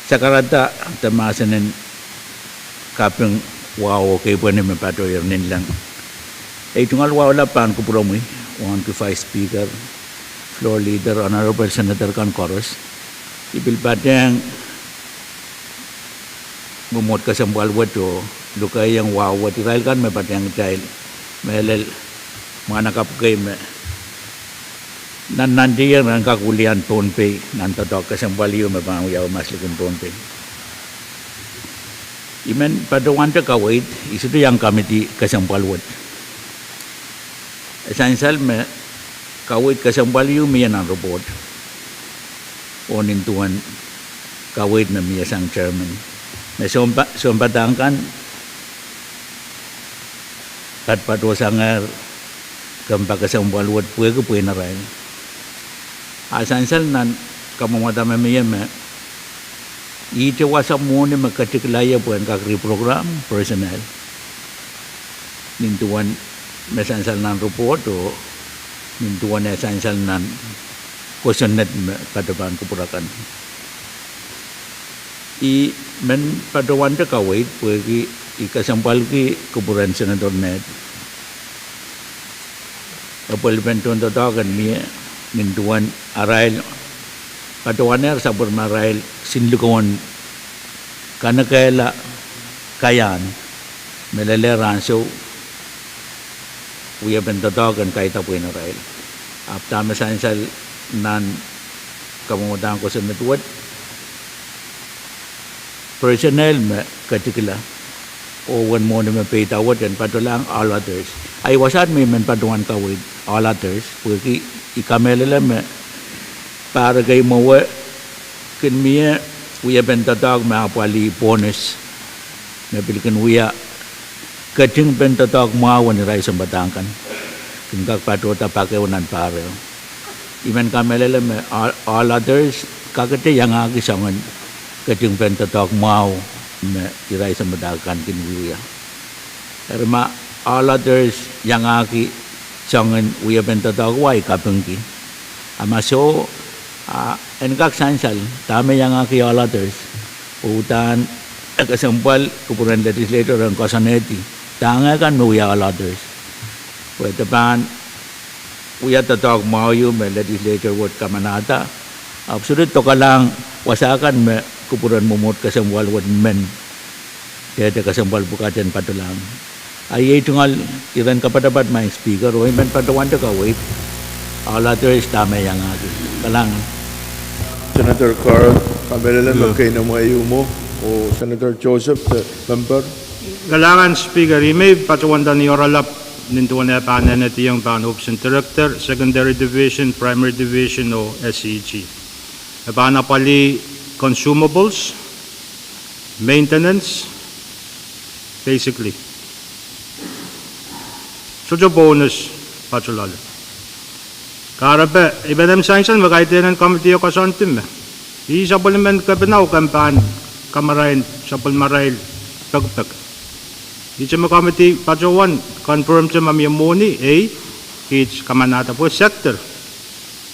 sakarada de mahsen en kaping wahu oh keipweni me patohier ninleng. Ei tungoal wahu lap pahn kupwuromwi, wauneki Vice Speaker, Floor Leader, Honorable Senator kan koaros. I pil patehng mwomwohd kesempwal wet oh lukehiong wahu wet irail kan me patehng kitail, mehlel mwahnakapw kei me nannantihier en kak wilian Pohnpei nan doadoahk kesempwal ieu me pahn wiawi mas likin Pohnpei. I men patohwante kaweid, I sohte iang komiti kesempwal wet. E sansal me kaweid kesempwal ieu mie nan report, oh nin duwen kaweid me mie sang chairman, me sounpa-, sounpadahk kan patpatohsangehr kempa kesempwal wet pwehki pweinen irail. A sansal nan kamwomwada me mie me ihte wasa mwohni me ketikla ie pwehn kak reprogram personnel. Nin duwen me sansal nan report oh nin duwen eh sansal nan kosonned me patohwan kupwur akan. I men patohwante kaweid pwehki I kesempwalki kupwuren Senator Ned. Epwelipen tohndoadoahk en mie nin duwen arail patohwanehr sapwellimarail kisin likoun kanekehla kaiahn me lelehr ansou wiepen doadoahk en kaida pweinen irail. Ahpw dahme sansal nan kamwomwadahn kosonned wet, personnel me ketikla oh uwen mwohni me peida wet en patohlahng all others. Ahi wasaht me I men patohwan kaweid all others pwehki I kamehlele me pahr ekei mwowe kin mie wiepen doadoahk me apwalih bonus me pil kin wia ketingpen doadoahk mwahu en irail sounpadahk kan, kin kak patohda pak ehu nan pahr ehu. I men kamehlele me all, all others kakete iangahki soangen ketingpen doadoahk mwahu me irail sounpadahk kan kin wiewia. Eri ma all others iangahki soangen wiepen doadoahk wai kapingki. A ma soh, a en kak sansal dahme iangahki all others, oh udahn e kesempwal kupwuren legislature en koasoanehdi dahme kan me wia all others, pwe de pahn wia doadoahk mwahu ieu me legislature wet kamanahda, ahpw sohte dokalahng wasa kan me kupwuren mwomwohd kesempwal wet men dehde kesempwal pwukat en patohlahng. A iei tungoal iren kapatapat Madam Speaker, oh I men patohwante kaweid all others dahme iangahki. Kalahngan. Senator Carl, kamehlele me keinemwe ieu mwo, oh Senator Joseph de member. Kalahngan Speaker, I men patohwanda ni oaralap nin duwen eh pahn nennediong pahn ohpis en director, secondary division, primary division oh S E G. E pahn apwalih consumables, maintenance, basically sohte bonus patoh loale. Kahrepe I men sansal me kaidehn en komiti e koasoandi me ih sapwellimen kepina oh kempen kamarain sapwellimarail pekipek. Ihte me komiti patohwan confirmte ma mie mwohni, ei, kiht kamanahda pwe sector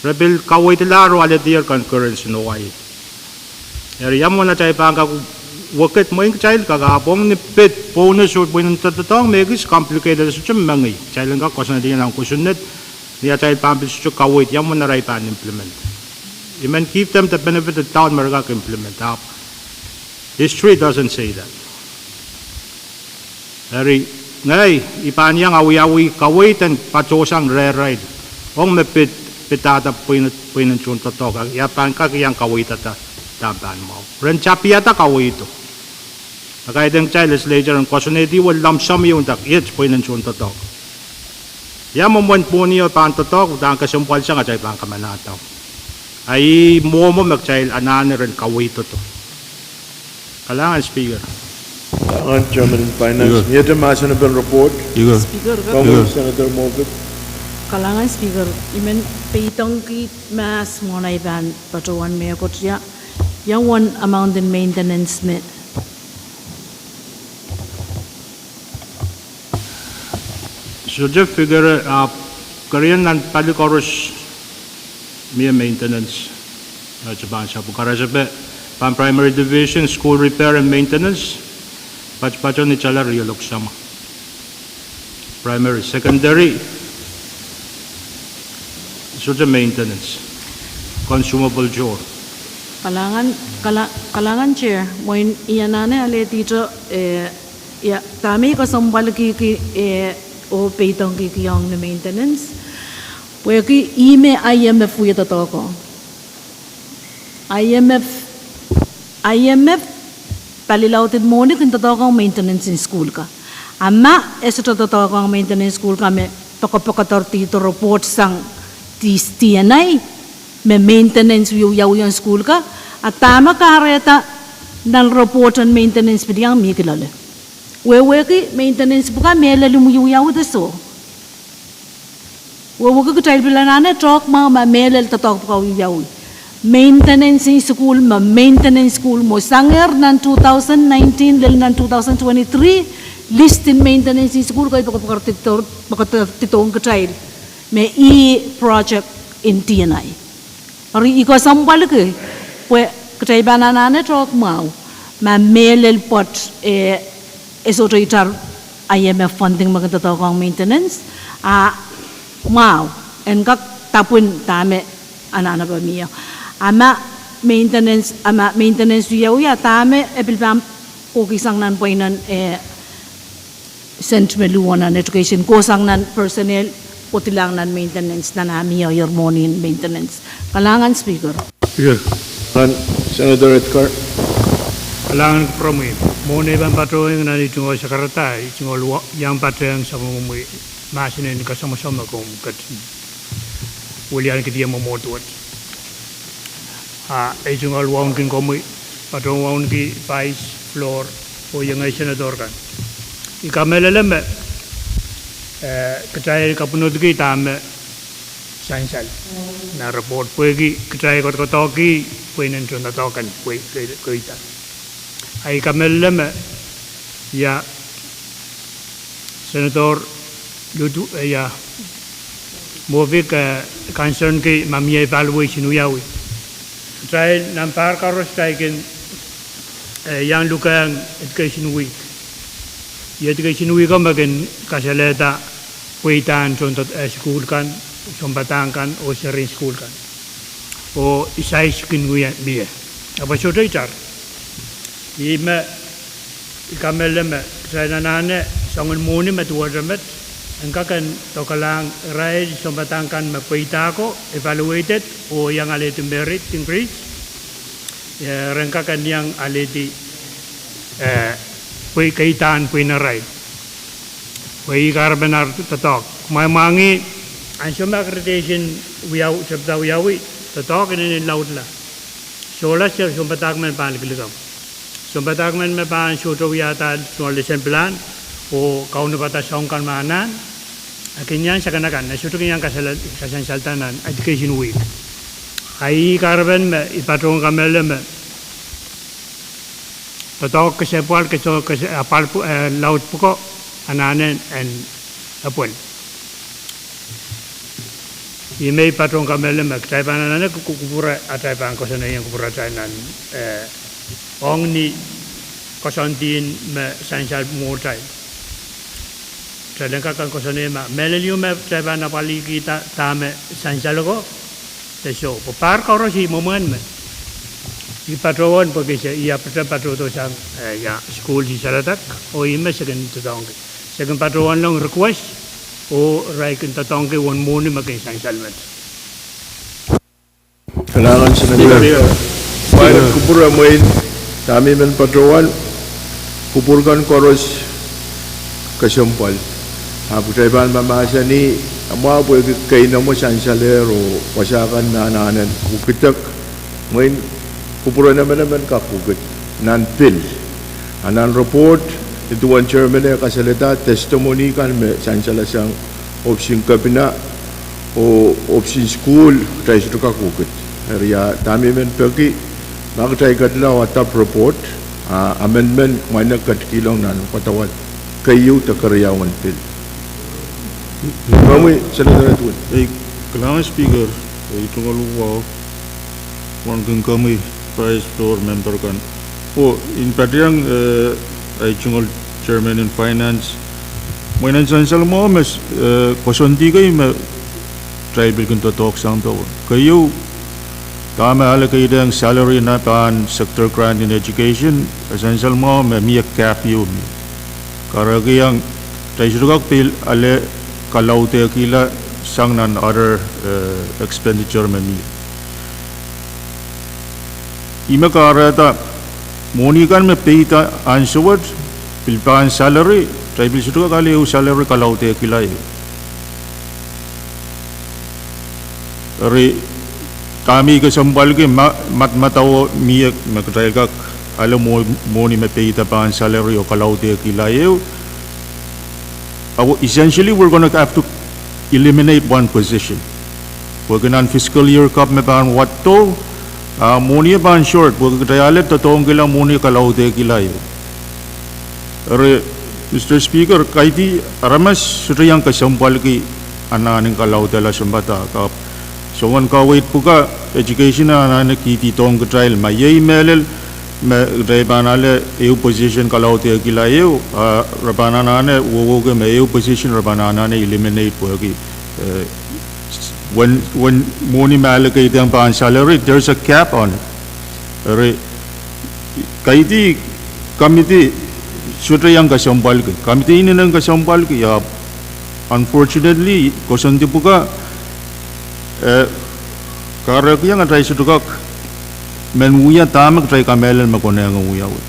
re pil kaweidlahr oh alehdier concurrence en Hawaii. Eri ia mwomwen atail pahn kak wekid mwein kitail kak ahpw ong ni pid bonus oh pweinen doadoahk me ekis complicated, sohte mengei. Kitail en kak koasoanehdi nan kosonned ni atail pahn pil sohte kaweid ia mwomwen arail pahn implement. I men give them the benefit of the doubt me re kak implement, ahpw history doesn't say that. Eri ngehi I pahn iang awiawi kaweid en patohsang rehrail ong me pid, pidada pweinen, pweinen tohndoadoahk, a ia pahn kak iang kaweidada dahme pahn mwahu. Ren tapihada kaweido. A kaidehn kitail legislature en koasoanehdi wia lump sum ieu nda iet pweinen tohndoadoahk. Ia mwomwen mwohni e pahn doadoahk, udahn kesempwalsang atail pahn kamanahda. A ih mwomwen me kitail anahne ren kaweidodo. Kalahngan Speaker. Kalahngan Chairman en Finance. Iker. Ni ete mahsen en report. Iker. Speaker, ka- Iker. Senator Moffitt. Kalahngan Speaker, I men peidohng kiht mahs mwohn ei pahn patohwan mehkot ia, ia uwen amount en maintenance me Sohte figure, ah, kerenieng nan pali koaros mie maintenance. Ah, sohte pahn sapwung. Karasepe pahn primary division, school repair and maintenance, patopato ni tala rielok sama. Primary, secondary, sohte maintenance. Consumable chore. Kalahngan, kala-, kalahngan Chair, mwein I anahne alehdi ihte, eh, ia, dahme I kesempwaliki, eh, oh peidohngkihong ni maintenance. Pwehki ih me I M F wie doadoahk ong. I M F, I M F palilaudin mwohni kin doadoahk ong maintenance en sukuhl ka. A ma e sohte doadoahk ong maintenance sukuhl ka me pokopokodohr dihdo report sang D-, D N I, me maintenance wie wiawi ong sukuhl ka, a dahme kahrehda nan report en maintenance pil iang mihmi loale. Wehwehki maintenance pwuka mehlel en wiawi de soh. Wehwehki kitail pil anahne talk mwahu ma mehlel doadoahk pwuka wiawi. Maintenance en sukuhl me, maintenance sukuhl me sangehr nan two thousand nineteen lel nan two thousand twenty-three, list en maintenance en sukuhl kei pokopokodohr, pokopokodohng kitail me ih project en D N I. Eri I kesempwaliki, pwe kitail pahn anahne talk mwahu ma mehlel pwoat, eh, e sohte itar I M F funding me kin doadoahk ong maintenance, a mwahu, en kak dapwin dahme anahnepe mie. A ma maintenance, a ma maintenance wiawi a dahme e pil pahn kohkihsang nan pweinen, eh, sent me luwet nan education, kohsang nan personnel, kohdihlahng nan maintenance, nan ah mie mwohni en maintenance. Kalahngan Speaker. Speaker. Kan Senator Etgar. Kalahngan kupwuromwi. Mwohn ei pahn patohwanohng nan ei tungoal sakarada, ei tungoal wa-, iang patehng sapwellimomwi mahsen en kasamwosamw me komw ketin weliankihdi mwomwohdiso wet. A, ei tungoal wauneki komwi, patohwan wauneki Vice, Floor, oh iengei Senator kan. I kamehlele me, eh, kitail kapwunodki dahme sansal nan report, pwehki kitail kodokodohki pweinen tohndoadoahk kan pwe-, ke-, keida. A I kamehlele me, ia, Senator Lutu, eh, ia, Moffitt, eh, concern ki ma mie evaluation wiawi. Kitail nan pahr koaros kitail kin, eh, iang lukehng Education Week. Ih Education Week o me kin kasalehda pweidahn tohn-, eh, sukuhl kan, sounpadahk kan, oh serien sukuhl kan. Oh isais kin wie mie. Ahpw sohte itar. Ih me I kamehlele me kitail anahne soangen mwohni me duwehte met, en kak en doakalahng irail sounpadahk kan me pweida ko, evaluated, oh iang alehdi merit increase, eh, ren kak en iang alehdi, eh, pwe-, keidahn pweinen irail. Pwe ih kahrepen ar doadoahk. Kumwail mwahngih, ansou me accreditation wiaw-, tepda wiawi, doadoahk inenen laudla. Solahr sounpadahk men pahn likilikamw. Sounpadahk men me pahn sohte wiahda tungoal lesson plan, oh kaunopada soahng kan me anahn, a kin iang sakanakan, a sohte kin iang kasal-, kasansalda nan Education Week. A ih kahrepen me I patohwan kamehlele me doadoahk kesempwal, keso-, kes-, apwal pwu-, eh, laud pwuko, anahne en, en apwal. Ih me I patohwan kamehlele me kitail pahn anahne ku-, ku-, kupwure atail pahn koasoanehdi, kupwure atail nan, eh, ong ni koasoandi me sansal mwohtail. Kitail en kak en koasoanehdi ma mehlel ehu me kitail pahn apwaliki da-, dahme sansal ko. De soh, pwe pahr koaros I mwomwen me I patohwan pwehki se I apwtehn patohdo sang, eh, ia, sukuhl Saledek, oh ih me se kin doadoahngki. Se kin patohwanlong request, oh irail kin doadoahngki uwen mwohni me kin sansal met. Kalahngan Senator. Pilot kupwure mwein, dahme I men patohwan, kupwur kan koaros kesempwal. Ahpw kitail pahn mahmahsanih, a mwahu pwehki keinemwe sansalehr oh wasa kan me anahnen ukidek, mwein kupwuren emenemen kak ukid nan pil. A nan report, Nin duwen chairman eh kasalehda testimony kan me sansalasang ohpis en kepina oh ohpis en sukuhl, kitail sohte kak wekid. Eri a dahme I men peki, ma kitail ketlahng adopt report, a amendment mwail en ketikihong nan wadawad keieu de keriau en pil. Komwi, Senator Edwin. Ei, kalahngan Speaker, ei tungoal wahu. Wauneki komwi Vice Floor Member kan. Oh, I patohwan, eh, ei tungoal Chairman en Finance. Mwein e sansal mwahu me, eh, koasoandi kei me kitail pil kin doadoahk sang pohn. Keieu, dahme allocate-ehng salary nan pahn sector grant in education, e sansal mwahu me mie gap ieu me. Kahrekiong, kitail sohte kak pil ale kalaudekihla sang nan other, eh, expenditure me mie. Ih me kahrehda, mwohni kan me peida ansou wet, pil pahn salary, kitail pil sohte kak ale ehu salary kalaudekihla ie. Eri, dahme I kesempwalki ma, madamadau mie me kitail kak ale mwo-, mwohni me peida pahn salary oh kalaudekihla ie. Ahpw essentially we're gonna have to eliminate one position. Pwehki nan fiscal year kapw me pahn waddo, ah, mwohni e pahn short, pwehki kitail ale doadoahngkihla mwohni kalaudekihla ie. Eri, Mister Speaker, kaidehn aramas sohte iang kesempwalki anahn en kalaudehla sounpadahk. Ahpw soangen kaweid pwukat education anahne kihdi dohng kitail ma iei mehlel me kitail pahn ale ehu position kalaudekihla ie, ah, re pahn anahne wehwehki me ehu position re pahn anahne eliminate pwehki, eh, wen, wen mwohni me allocate-ehng pahn salary, there's a cap on it. Eri, kaidehn committee sohte iang kesempwalki. Committee inenen kesempwalki, ahpw unfortunately, koasoandi pwukat, eh, kahrekiong atail sohte kak men wia dahme kitail kamehlele me konehng wiawi.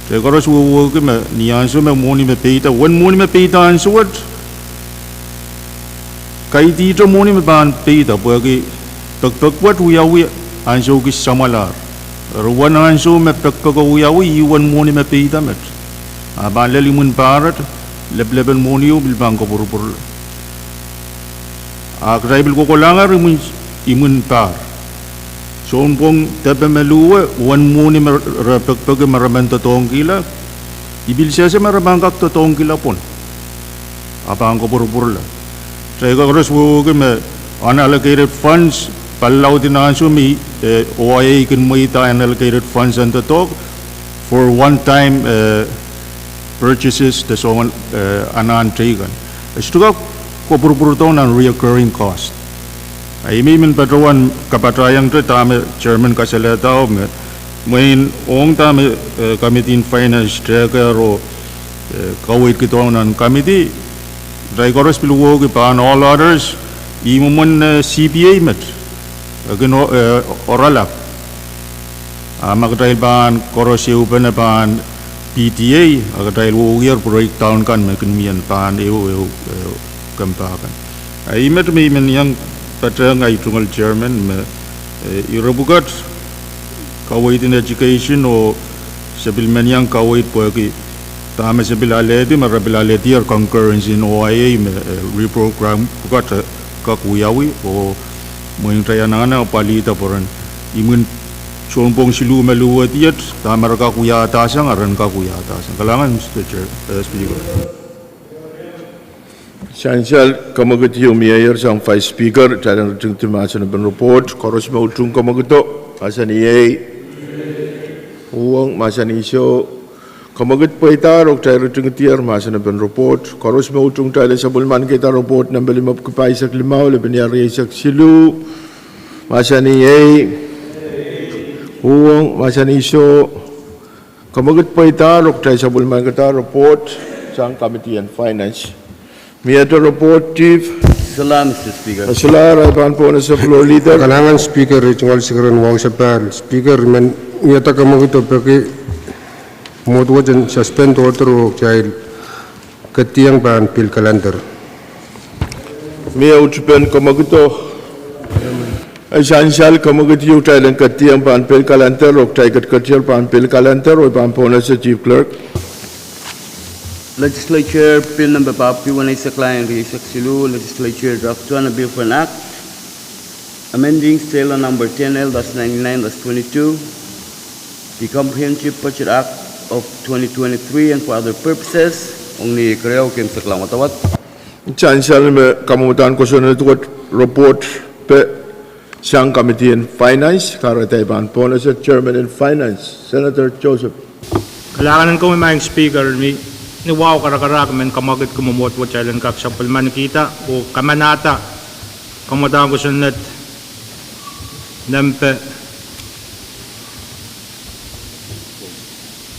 Kitail koaros wehwehki me ni ansou me mwohni me peida, wen mwohni me peida ansou wet, kaidehn mwohni me pahn peida, pwehki pekpek wet wiawi ansou kis samwalahr. Eri wen ansou me pekpeko wiawi, ih wen mwohni me peida met. A pahn lel imwin pahr et, leplepen mwohni o pil pahn kopwurupwurla. A kitail pil kohkohlahngehr imwin, imwin pahr. Sounpwong depe me luwe, wen mwohni me re pekpeki me re men doadoahngkihla, I pil sehse me re pahn kak doadoahngkihla pwon. A pahn kopwurupwurla. Kitail koaros wehwehki me unallocated funds, pali laud en ansou me, eh, O I A kin mweida unallocated funds en doadoahk for one time, eh, purchases de soangen, eh, anahn teikan. E sohte kak kopwurupwurdohng nan recurring cost. A I men patohwan kapatahiengte dahme chairman kasalehda me, mwein ong dahme, eh, committee en finance tehkehr oh, eh, kaweidkidohng nan committee, kitail koaros pil wehwehki pahn all others, ih mwomwen, eh, C P A met. E kin o-, eh, oaralap. A ma kitail pahn koaros ehupene pahn P T A, a kitail wehwehkier breakdown kan me kin mie pahn ehu, ehu, eh, kempa kan. A ih met me I men iang patehng ahi tungoal chairman me, eh, ire pwukat kaweid en education oh se pil men iang kaweid pwehki dahme se pil alehdi me re pil alehdier concurrence en O I A me, eh, reprogram pwukat, eh, kak wiawi oh mwein kitail anahne apwalihda pwe ren imwin sounpwong siluh me luwet iet, dahme re kak wiahdasang, a ren kak wiahdasang. Kalahngan, Mister Chair, eh, Speaker. Sansal kamwekid ieu mieier sang Vice Speaker, kitail en ritingdi mahsen en report, koaros me utung kamwekido, mahsanih ei. Uhwong, mahsanih soh. Kamwekid pweidahr oh kitail ritingdier mahsen en report, koaros me utung kitail en sapwellimaniki report nempe limepwukat pahisek limau, lepin iar rieisek siluh, mahsanih ei. Uhwong, mahsanih soh. Kamwekid pweidahr oh kitail sapwellimaniki report sang Committee on Finance. Miehte report, Chief. Solahr, Mister Speaker. Solahr, ahi pahn pohnese Floor Leader. Kalahngan Speaker, ih tungoal Sikren Wausepahl. Speaker, I men miehda kamwekido peki mwohd wet en suspend order oh kitail ketieng pahn pil kalender. Mie utupen kamwekido? E sansal kamwekid ieu kitail en ketieng pahn pil kalender oh kitail ketiketier pahn pil kalender oh I pahn pohnese Chief Clerk. Legislature Bill Number papah eisek lain rieisek siluh, Legislature draft one, a bill for an act amending State Law Number ten L dash ninety-nine dash twenty-two, the Comprehensive Budget Act of twenty twenty-three and for other purposes. Ong ni keriau keimwseklahn wadawad. Sansal me kamwadahn kosonned wet report pwe sang Committee en Finance, kahrehda I pahn pohnese Chairman en Finance, Senator Joseph. Kalahngan en komwi Madam Speaker, ni, ni wahu karakarahk men kamwakid kamwomwohd wet kitail en kak sapwellimanikihda oh kamanahda kamwadahn kosonned nempe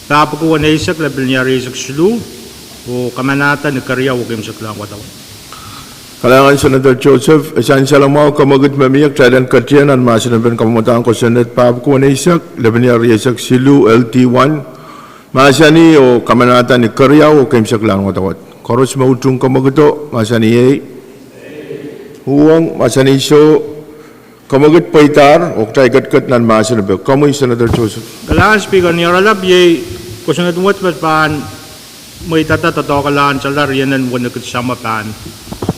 papah eisek, lepin rieisek siluh, oh kamanahda ni keriau oh keimwseklahn wadawad. Kalahngan Senator Joseph, e sansal mwahu kamwakid me mie, kitail en ketieng nan mahsen en pen kamwadahn kosonned papah eisek, lepin rieisek siluh, L D one, mahsanih oh kamanahda ni keriau oh keimwseklahn wadawad. Koaros me utung kamwakido, mahsanih iei. Uhwong, mahsanih soh. Kamwakid pweidahr oh kitail ketiket nan mahsen epe. Komwi Senator Joseph. Kalahngan Speaker, ni oaralap iei kosonned wet me pahn mweidada doadoahk en salar ienen wenekid samwa pahn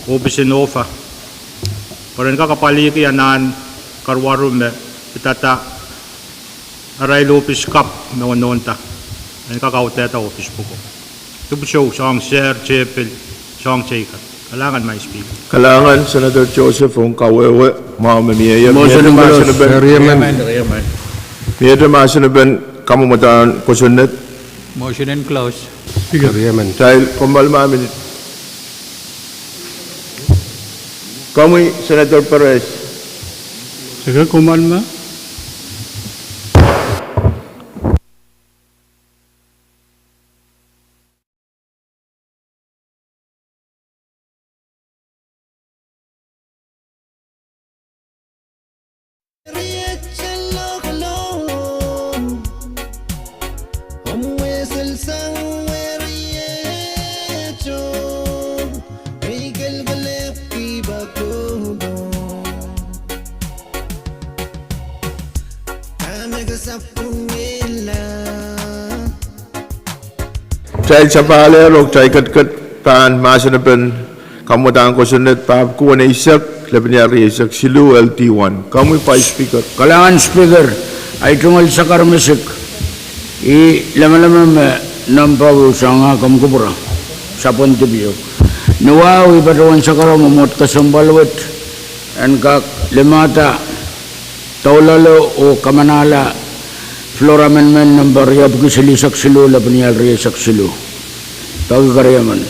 ohpis en ofa. Pwe ren kak apwalihki anahn karuwaru me pidada arail ohpis kapw me wenohnda, en kak audehda ohpis pwuko. Dipwisou, soahng sehr, tepil, soahng teikan. Kalahngan Madam Speaker. Kalahngan Senator Joseph ong kawehwe mwahu me mie. Motion close. Miehte mahsen en pen kamwadahn kosonned. Motion close. Speaker. Kitail kommoal ma minit. Komwi Senator Perez. Speaker, kommoal ma. Kitail sapahl oh kitail ketiket pahn mahsen en pen kamwadahn kosonned papah eisek, lepin rieisek siluh, L D one. Komwi Vice Speaker. Kalahngan Speaker, ahi tungoal sakar me sik, ih lamalam me nempe ehu soangen komw kupwure, sapwen dipio. Ni wahu ih patohwan sakar me mwomwohd kesempwal wet en kak limehda doulahlo oh kamanahla floor amendment nempe riepwiki silihsek siluh, lepin rieisek siluh. Peki keriemen.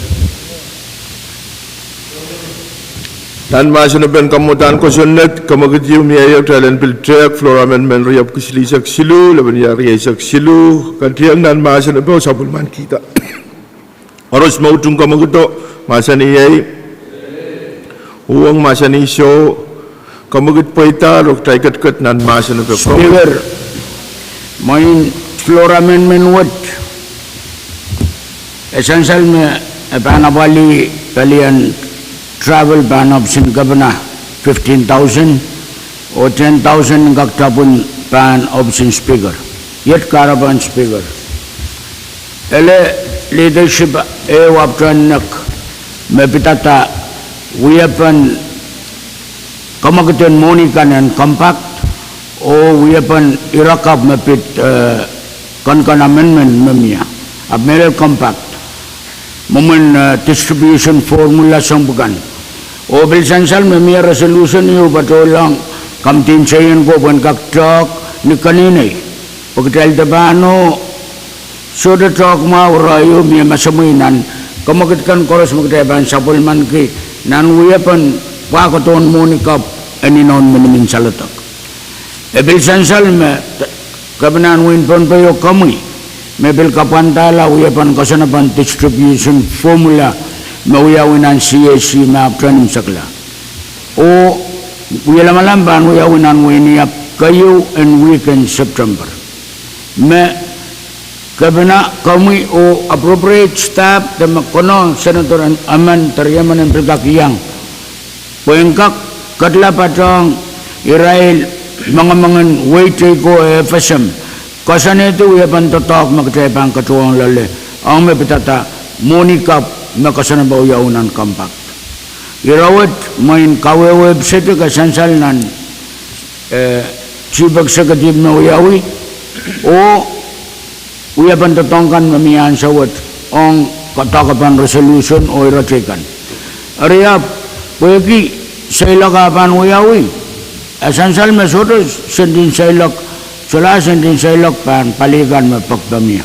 Nan mahsen en pen kamwadahn kosonned, kamwakid ieu mie, kitail en pil tehk floor amendment riepwiki silihsek siluh, lepin rieisek siluh, ketieng nan mahsen en pen oh sapwellimanikihda. Koaros me utung kamwakido, mahsanih iei. Uhwong, mahsanih soh. Kamwakid pweidahr oh kitail ketiket nan mahsen en pen. Speaker, mwein floor amendment wet, e sansal me e pahn apwalih pelien travel pahn ohpisin kepina fifteen thousand, oh ten thousand kak topwin pahn ohpisin Speaker. Iet kahrepen Speaker. Ele leadership ehu ahpwtehn nek me pidada wiepen kamwakid en mwohni kan en compact, oh wiepen ire kapw me pid, eh, kankan amendment me mie, ahpw mehlel compact. Mwomwen, eh, distribution formula soangen pwukan. Oh pil sansal me mie resolution ieu patohlong kamidin seien ko pwehn kak tehk ni keneinei. Pwe kitail de pahn oh sohte tehk mwahu, ire ieu mie masamwi nan kamwakid kan koaros me kitail pahn sapwellimaniki nan wiepen pwahkodohn mwohni kapw en inoun minimin saledek. E pil sansal me kepinahn wehin Pohnpei oh komwi me pil kapwandahla wiepen koasoanepen distribution formula me wiawi nan C A C me ahpwtehn imwisekla. Oh wie lamalam pahn wiawi nan wehin Iap keieu en wihk en September. Me kepina, komwi oh appropriate staff de me kono senator en emen de riemen en pil kak iang pwehn kak ketla patohng irail mengemengen wehi teikan FSM, koasoanehdi wiepen doadoahk me kitail pahn katohng loale ong me pidada mwohni kapw me koasoanehda wiawi nan compact. Ire wet, mwein kawehwe episode ke sansal nan, eh, chief executive me wiawi, oh wiepen doadoahk kan me mie ansou wet, ong doadoahk pahn resolution oh ire teikan. Eri ahpw, pwehki seiloak ah pahn wiawi, e sansal me sohte sendin seiloak, solahr sendin seiloak pahn pali kan me pekpek mie.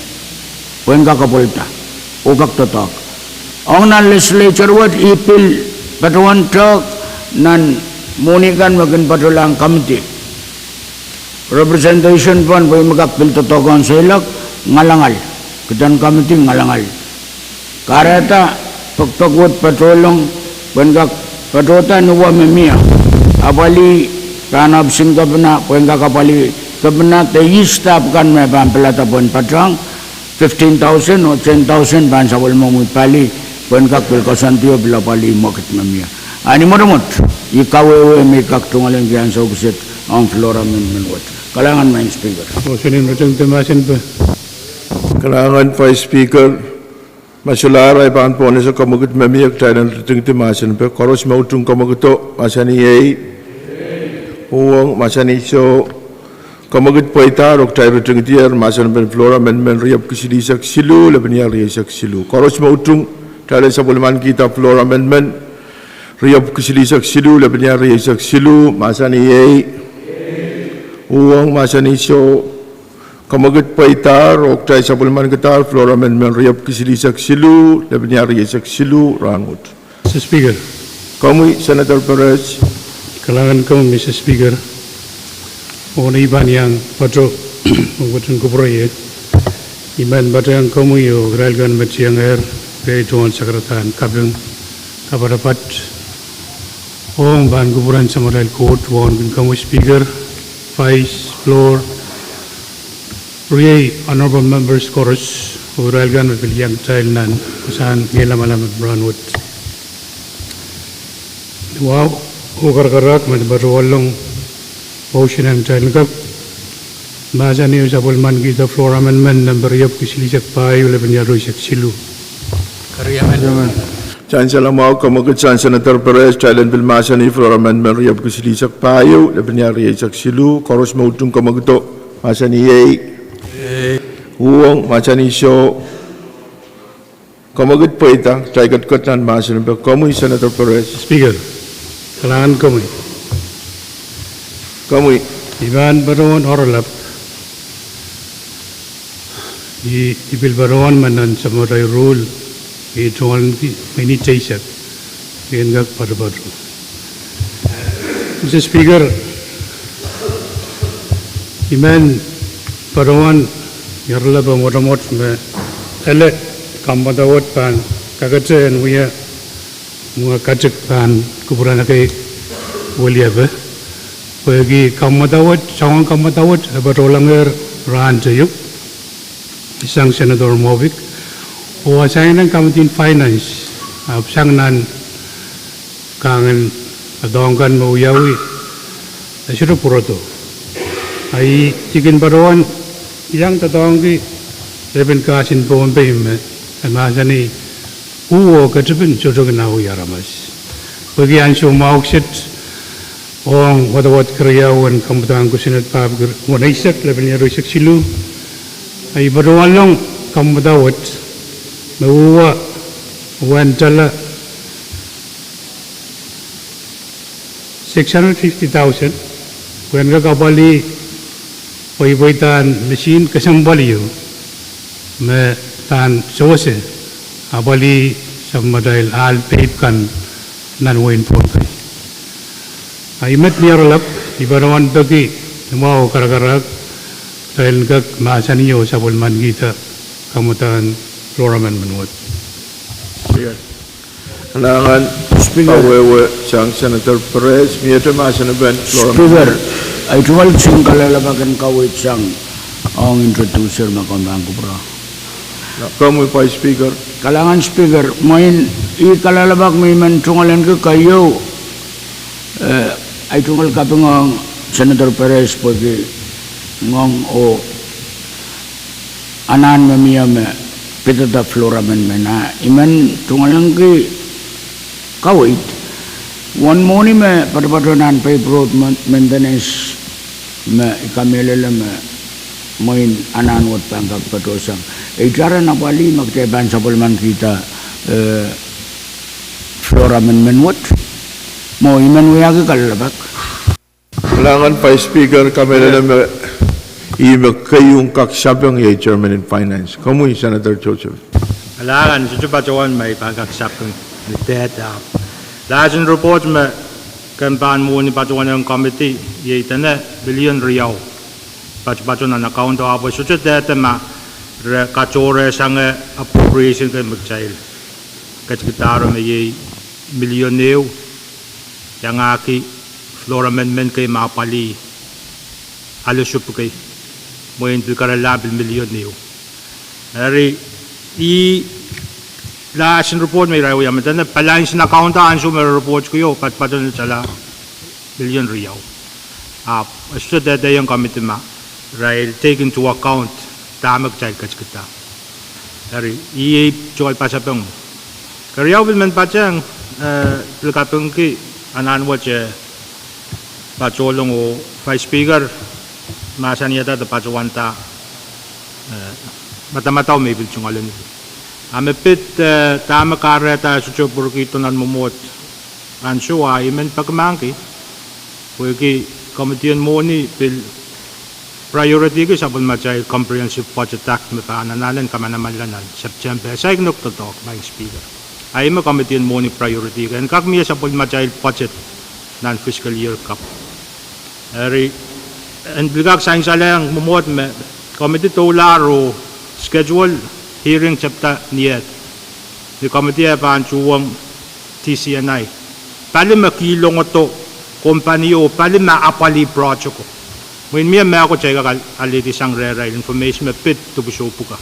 Pwehn kak apwalihda, oh kak doadoahk. Ong nan legislature wet, I pil patohwan tehk nan mwohni kan me kin patohlahng committee. Representation pwon pwe I me kak pil doadoahk ong seiloak, ngalangal. Kiden committee ngalangal. Kahrehda pekpek wet patohlong, pwehn kak patohda ni wa me mie. Apwalih pahn ohpis en kepina, pwehn kak apwalih kepina de iei stahp kan me pahn pilada pwehn patohng, fifteen thousand oh ten thousand pahn sapwellimomwi pali, pwehn kak pil koasoandi oh pil apwalih mwekid me mie. A ni mwotomwot, I kawehwe me I kak tungoaleniki ansou kiset ong floor amendment wet. Kalahngan, Maing Speaker. Kalahngan, Vice Speaker. Ma solahr, I pahn pwonehng komwekid me mie kitail en ritingdi mahsen pe. Koaros me utung komwekido, mahsanih iei. Uhwong, mahsanih soh. Komwekid pweidahr oh kitail ritingdier mahsen pen floor amendment riepwiki silihsek siluh, lepin iar rieisek siluh. Koaros me utung, kitail en sapwellimanikihda floor amendment riepwiki silihsek siluh, lepin iar rieisek siluh, mahsanih iei. Uhwong, mahsanih soh. Komwekid pweidahr oh kitail sapwellimanikidahr floor amendment riepwiki silihsek siluh, lepin iar rieisek siluh, rahnwet. Mister Speaker. Komwi, Senator Perez. Kalahngan komwi, Mister Speaker. Oh ni I pahn iang patohwan kupwure ie. I men patohwan komwi oh irail kan me tiengehr, riei tungoal sakaradahn kaping, kapatapat, ong pahn kupwuren samatail Koht, wauneki komwi Speaker, Vice, floor, riei honorable members koaros, oh irail kan me pil iang kitail nan wasahn ngihlamalam en rahnwet. Ni wahu oh karakarahk, I men patohwallong motion en kitail en kak mahsanih oh sapwellimanikihda floor amendment nempe riepwiki silihsek pahieu, lepin iar rieisek siluh. Sansal mwahu, komwekid sang Senator Perez, kitail en pil mahsanih floor amendment riepwiki silihsek pahieu, lepin iar rieisek siluh. Koaros me utung komwekido, mahsanih iei. Uhwong, mahsanih soh. Komwekid pweida, kitail ketiket nan mahsen pe. Komwi, Senator Perez. Speaker, kalahngan komwi. Komwi. I pahn patohwan oaralap. I, I pil patohwan me nan samatail ruhl, I tungoal me I ni teisek, I en kak patopato. Mister Speaker, I men patohwan oaralap mwotomwot me ele kamwadawet pahn kakete en wia mwenge katik pahn kupwuren ekei weliepe. Pwehki kamwadawet, soangen kamwadawet e patohlangehr rahn teio sang Senator Moavik, oh asain en Committee en Finance, ahpw sang nan kahngen doadoahk kan me wiawi, e sohte pwurodo. A I kin patohwan iang doadoahngki lepin kahs en Pohnpei me e mahsanih, uwe ketipin sohte kin awi aramas. Pwehki ansou mwahu kiset ong wadawad keriau en kamwadahn kosonned pahpa weneisek, lepin iar rieisek siluh, a I patohwallong kamwadawet me uwe, uwen tala six hundred fifty thousand, pwehn kak apwalih pweipweidahn misihn kesempwal ieu me pahn sewese apwalih samatail ahl peip kan nan wehin Pohnpei. A I met ni oaralap, I patohwan peki ni mwahu oh karakarahk, kitail en kak mahsanih oh sapwellimankihda kamwadahn floor amendment wet. Kalahngan. Speaker. Kawehwe sang Senator Perez, miehte mahsen pen floor amendment. Speaker, I tungoal kisin kalelapak en kaweid sang ong introducer me komw pahn kupwure. Komwi Vice Speaker. Kalahngan Speaker, mwein I kalelapak me I men tungoal en kak keieu, eh, I tungoal kaping ong Senator Perez pwehki ngoang oh anahn me mie me Pidada floor amendment, a I men tungoalengki kaweid. Uwen mwohni me patopato nan paper road maintenance me I kamehlele me mwein anahn wet pahn kak patohsang. Ehi, tare napwali me kitail pahn sapwellimanikihda floor amendment wet? Mwo I men wiahki kalelapak. Kalahngan Vice Speaker, kamehlele me ih me keieu kak sapeng iei Chairman en Finance. Komwi Senator Joseph. Kalahngan, sohte patohwan ma I pahn kak sapeng ni dehde. Lahsen report me ken pahn mwohni patohwan ong committee iei dene million riau. Patopato nan account o, ahpw sohte dehde ma re katohrehsangehr appropriation kei me kitail ketikidaro me iei million ehu, iangahki floor amendment kei me apwalih alehsopw kei, mwein pil kerala pil million ehu. Eri, ih lahsen report me irail wia me dene balance en account o ansou me re report kio patopato ni tala million riau. Ahpw e sohte dehde ong committee ma irail take into account dahme kitail ketikida. Eri, iei tohn pasapeng. Keriau pil men patehng, pil kapingki anahn wet patohlong oh Vice Speaker mahsanihada de patohwanda madamadau me I pil tungoaleniki. A me pid dahme kahrehda sohte pwurkihdo nan mwomwohd ansou, a I men pekimahkki pwehki committee en mwohni pil priority ki sapwellimatail Comprehensive Budget Act me pahn anahne kamanamanla nan Septempe, saikinte doadoahk, Madam Speaker. A ih me committee en mwohni priority ki, en kak mie sapwellimatail budget nan fiscal year kapw. Eri, en pil kak sansal ong mwomwohd me committee doulahr oh schedule hearing tepda ni ed, ni committee e pahn tuhwong D C N I, pali me kihlongodo kompanio oh pali me apwalih project ko. Mwein mie mehkot kitail kak alehdisang rehrail, information me pid dipwisou pwuka.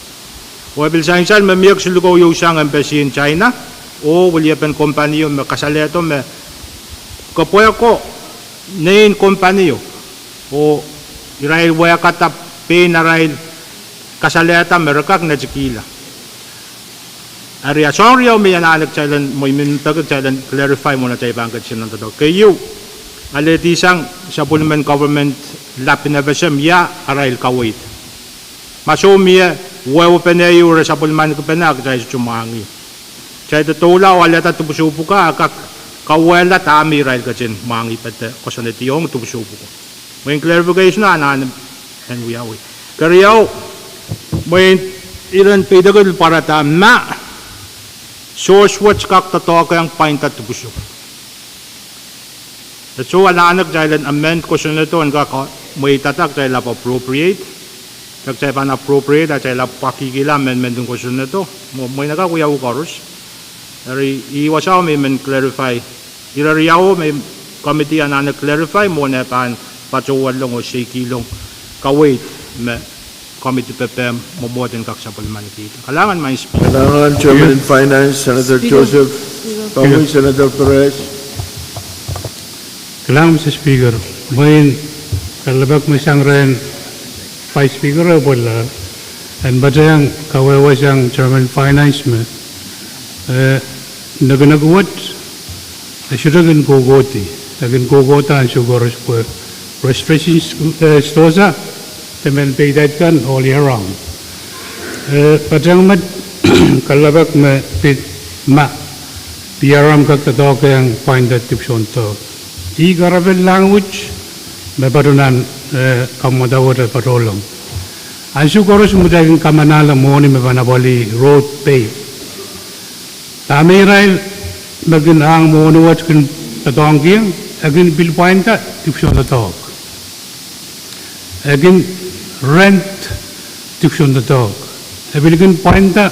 Oh e pil sansal me mie kisin likou ieu sang embassy en China oh weliepen kompanio me kasalehdo me kepwe ko nein kompanio oh irail wehkada pein arail kasalehda me re kak netikihla. Eri, a soahng riau me I anahne kitail en, me I men peki kitail en clarify mwohn atail pahn ketin nan doadoahk. Keieu, alehdisang sapwellimen government lap en FSM ia arail kaweid. Ma soh mie wehwepene ehu re sapwellimanikipene, a kitail sohte mwahngih. Kitail doula oh alehda dipwisou pwuka, a kak kauwehla dahme irail ketin mwahngih pwe de kosonnediong dipwisou pwuko. Mwein clarification anahne en wiawi. Keriau, mwein iren peidek pil pwarada ma source wet kak doadoahkehng pwainda dipwisou. E soh anahne kitail en amend kosonnedo en kak mweidada kitail ahpw appropriate. Kitail pahn appropriate, a kitail ahpw pwakikihla amendment en kosonnedo. Mwein e kak wiawi koaros. Eri, ih wasao me I men clarify. Ire riau me committee anahne clarify mwohn e pahn patohwanlong oh seikihlong kaweid me committee pepehm mwomwohd en kak sapwellimanikihda. Kalahngan, Madam Speaker. Kalahngan Chairman en Finance, Senator Joseph. Komwi Senator Perez. Kalahngan Mister Speaker. Mwein kalelapak me sang rehn Vice Speaker e pweilahr en patehng kawehwe sang Chairman Finance me nekinek wet e sohte kin kohkohdi, e kin kohkohda ansou koaros pwe registration stohsa de mehn peidek kan all year round. Patehng met kalelapak me pid ma PRM kak doadoahkehng pwainda dipwisoun doadoahk. Ih kahrepen language me patohwan kamwadawet e patohlong. Ansou koaros me kitail kin kamanahla mwohni me pahn apwalih road pave, dahme irail me kin ahng mwohni wet kin doadoahngkihong, e kin pil pwainda dipwisoun doadoahk. E kin rent dipwisoun doadoahk. E pil kin pwainda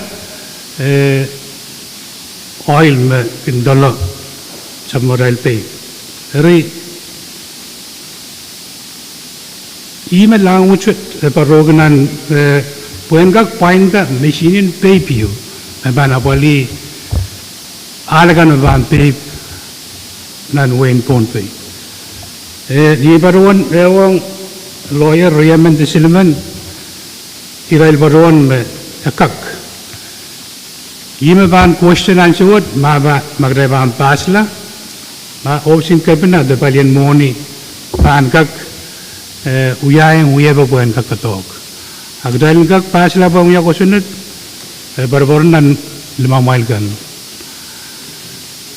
oil me kin doadoahk sapwellimatail pave. Eri, ih me language e patohki nan pwehn kak pwainda mesihn en pave ehu me pahn apwalih ahl akan me pahn pave nan wehin Pohnpei. Ni patohwan ehuong lawyer riemen de silimen, irail patohwan me e kak Ih me pahn question ansou wet, ma, ma, ma kitail pahn pasla, ma ohpis en cabinet de palien mwohni pahn kak, eh, wiahiong wiepe pwehn kak doadoahk. A kitail en kak pasla pwehn wia kosonned, eh, poaropoaron nan limau mwail kan.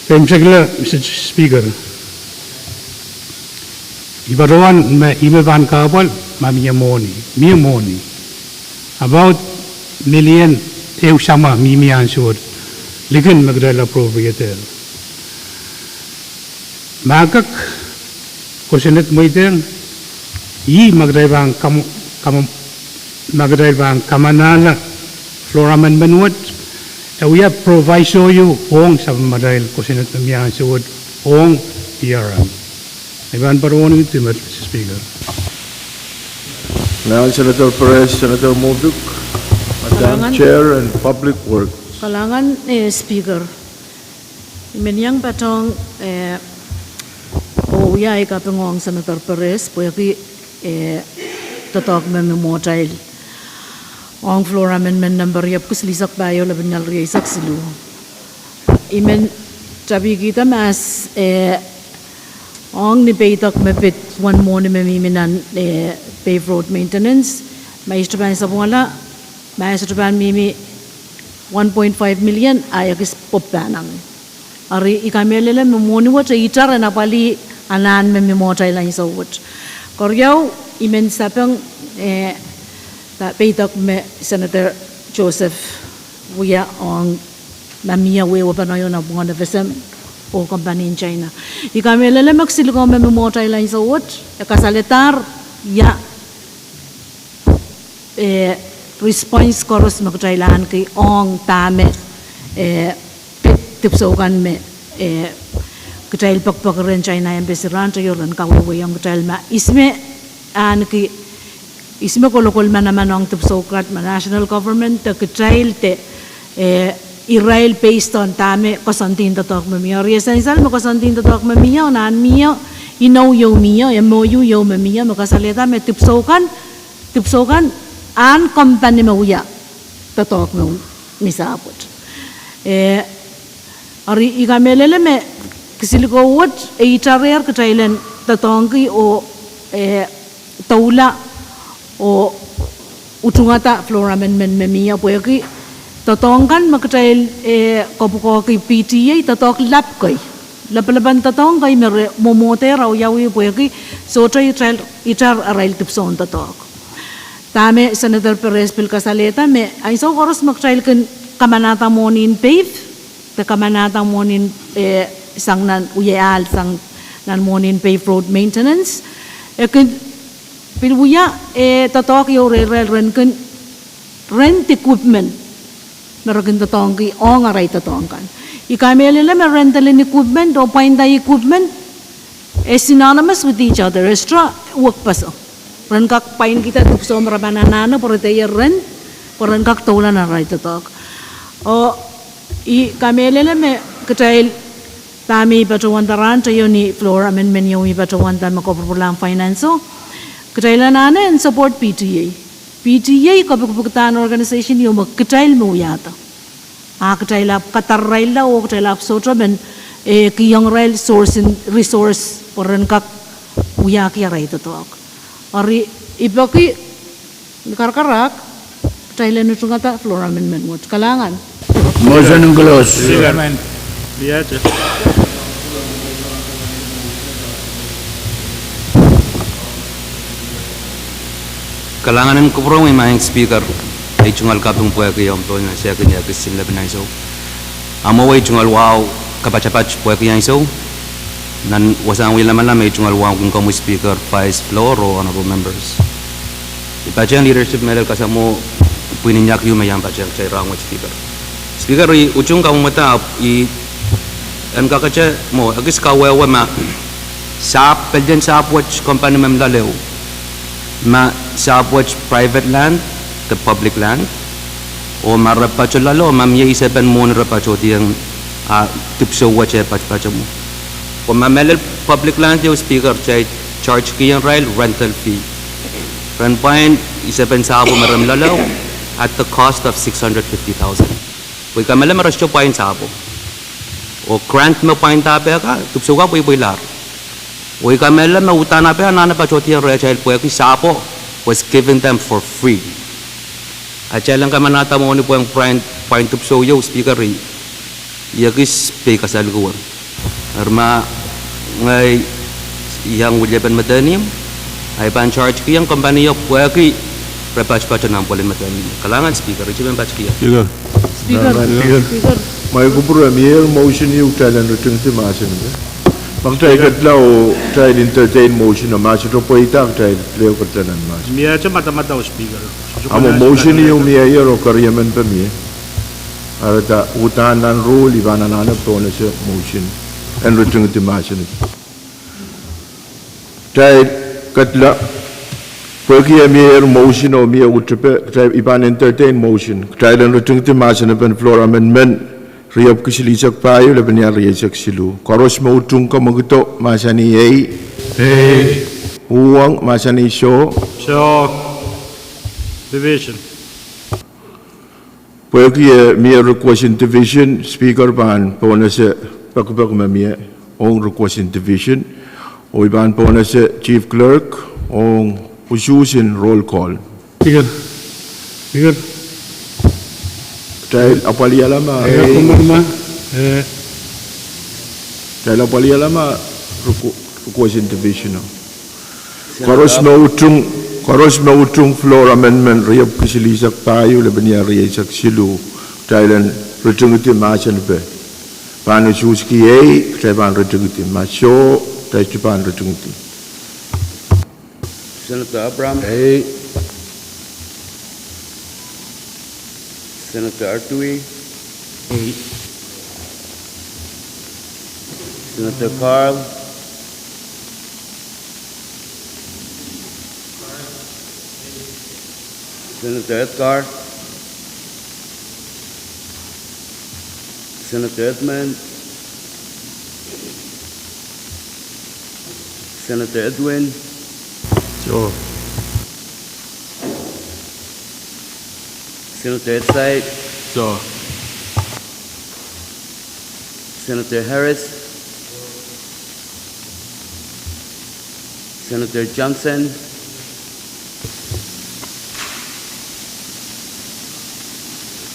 Pein sekla, Mister Speaker. I patohwan me ih me pahn kahpwal, ma mie mwohni, mie mwohni. About million ehu samwa mihmi ansou wet, likin me kitail appropriate. Ma kak kosonned mweidehng, ih ma kitail pahn kam, kam, ma kitail pahn kamanahla floor amendment wet, e wia proviso ieu ong sapwellimatail kosonned me mie ansou wet ong E R M. I pahn patohwan uhdi met, Mister Speaker. Now Senator Perez, Senator Motuk, Madam Chair and Public Works. Kalahngan, eh, Speaker. I men iang patohng, eh, oh wia ei kaping ong Senator Perez, pwehki, eh, doadoahk me mwohtail ong floor amendment number riepwiki silihsek pahieu, lepin ial rieisek siluh. I men tapikihda mahs, eh, ong ni peidek me pid wen mwohni me mihmi nan, eh, paved road maintenance, ma I sohte pahn sapwungala, ma e sohte pahn mihmi one point five million, a ekis pwupwudiong. Eri I kamehlele me mwohni wet e itar en apwalih anahn me mie mwohtail ansou wet. Keriau, I men sapeng, eh, peidek me Senator Joseph wia ong ma mie wehwehpen ieu nan pwungen FSM oh kompanien China. I kamehlele me kisinlikou me mie mwohtail ansou wet e kasaledahr ia, eh, response koaros me kitail ahneki ong dahme, eh, pid dipwisou kan me, eh, kitail pekipeki rehn China Embassy rahn teio ren kawehwehiong kitail ma ihs me ahneki, ihs me kolokol manaman ong dipwisou kan, ma national government de kitail de, eh, irail based on dahme koasoandi en doadoahk me mie. Eri e sansal me koasoandi en doadoahk me mie oh nan mie, inou ieu mie, MOU ieu me mie, me kasalehda me dipwisou kan, dipwisou kan, ahn kompani me wia doadoahk me mie sahpw wet. Eh, eri I kamehlele me kisinlikou wet e itarehr kitail en doadoahngki oh, eh, doula oh utungada floor amendment me mie pwehki doadoahk kan me kitail, eh, kopwukoahki PTA, doadoahk lap kei, lapalapen doadoahk kei me re mwomwohdehr awiawi pwehki sohte itar, itar arail dipwisoun doadoahk. Dahme Senator Perez pil kasalehda me ansou koaros me kitail kin kamanahda mwohni en pave, de kamanahda mwohni en, eh, sang nan wia ahl sang nan mwohni en paved road maintenance, e kin pil wia, eh, doadoahk ieu rehrail ren kin rent equipment me re kin doadoahngki ong arail doadoahk kan. I kamehlele me rental en equipment oh pwainda equipment e synonymous with each other, e sohte wekpeseng. Ren kak pwainkihda dipwisou me re pahn anahne pwe re dehr rent, pwe ren kak doula nan arail doadoahk. Oh I kamehlele me kitail, dahme I patohwanda rahn teio ni floor amendment ieu I patohwanda me kopwurupwurlahng finance o, kitail anahne en support PTA. PTA kopikipikdahn organization ieu me kitail me wiahda. A kitail ahpw kadararailla oh kitail ahpw sohte men, eh, kihong irail source en resource pwe ren kak wiahki arail doadoahk. Eri I peki ni karakarahk kitail en utungada floor amendment wet. Kalahngan. Motion en close. Kalahngan en kupwuromwi Madam Speaker, ei tungoal kaping pwehki omw pohnese kin iang kisin lepin ansou. A mwowe ei tungoal wahu kapatapat pwehki ansou. Nan wasahn wia lamalam ei tungoal wahu kin komwi Speaker, Vice, Floor oh Honorable Members. I patehng leadership mehlel kasamwo pwihn en iak ieu me I iang patehng kitail rahnwet Speaker. Speaker, I utung kamwomwada ahpw I en kakete mwo ekis kawehwe ma sahpw, pelien sahpw wet kompani me mih loale, ma sahpw wet private land de public land, oh ma re patoh loale, ma mie isepen mwohni re patohdiong, a dipwisou wet e patopato mwo. Pwe ma mehlel public land ieu Speaker, kitail charge kihong irail rental fee. Ren pwain isepen sahpwo me re mih loale at the cost of six hundred fifty thousand. Pwe I kamehlele me re sohte pwain sahpwo. Oh grant me pwainda peh ka, dipwisou ka pweipweilahr. Oh I kamehlele me uhdahn ape anahne patohdier rehtail pwehki sahpwo was given them for free. Atail en kamanahda mwohni pwehn pwain, pwain dipwisou ieu, Speaker, I ekis peikasalki wet. Eri ma ngehi iang wilipen medewehn ihmw, ahi pahn charge kihong company ieu pwehki re patpato nan pwelin medewehn ihmw. Kalahngan Speaker, I men patpene. Speaker. Speaker. Speaker. Speaker. Ma I kupwure, mie motion ieu kitail en ritingdi mahsen. Ma kitail ketlahng oh kitail entertain motion, ma sohte pweida kitail pil ketlahng mahsen. Mie ahte madamadau Speaker. Ahmw motion ieu mie ier oh keriemen pwe mie. Eri da uhdahn nan rule I pahn anahne pohnese motion en ritingdi mahsen. Kitail ketlahng, pwehki e mie motion oh mie utepe, kitail, I pahn entertain motion. Kitail en ritingdi mahsenepen floor amendment, riepwiki silihsek pahieu, lepenia rieisek siluh. Koaros me utung kamwekid o mahsanih ei. Ei. Uhwong mahsanih soh. Soh. Division. Pwehki e mie request en division, Speaker pahn pohnese pekipek me mie ong request en division. Oh I pahn pohnese Chief Clerk ong usuhs en roll call. Speaker. Speaker. Kitail apwalihala ma. Eh, kumar ma. Eh. Kitail apwalihala ma requ-, request en division o. Koaros me utung, koaros me utung floor amendment riepwiki silihsek pahieu, lepenia rieisek siluh, kitail en ritingdi mahsen pwe pahn usuhski ei, kitail pahn ritingdi, ma soh, kitail sohte pahn ritingdi. Senator Abraham. Ei. Senator Artui. Ei. Senator Carl. Senator Edgar. Senator Edmund. Senator Edwin. Soh. Senator Edside. Soh. Senator Harris. Senator Johnson.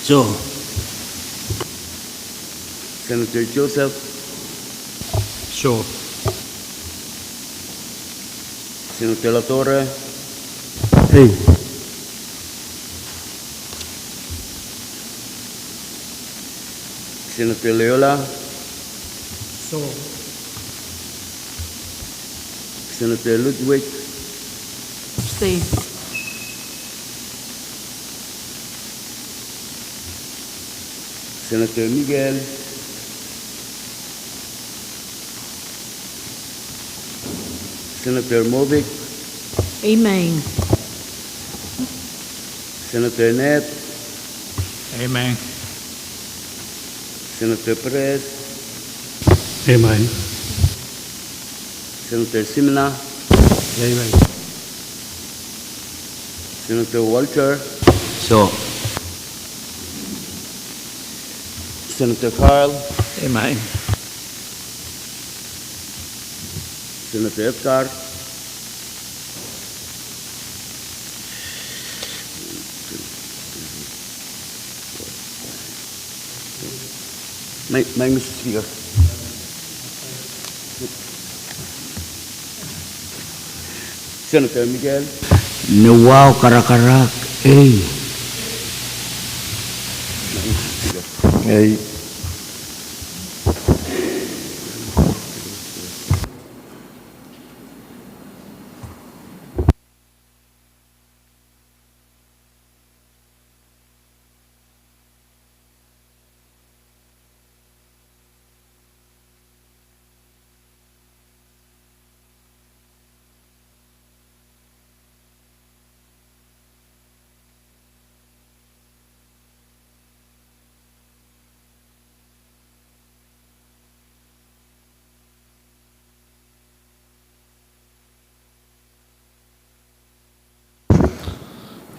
Soh. Senator Joseph. Soh. Senator Latorre. Ei. Senator Leola. Soh. Senator Ludwig. Abstain. Senator Miguel. Senator Movic. Amen. Senator Ned. Amen. Senator Perez. Amen. Senator Simina. Amen. Senator Walter. Soh. Senator Carl. Amen. Senator Edgar. Mai, mai, Mister Speaker. Senator Miguel. Ni wahu karakarahk, ei. Ei.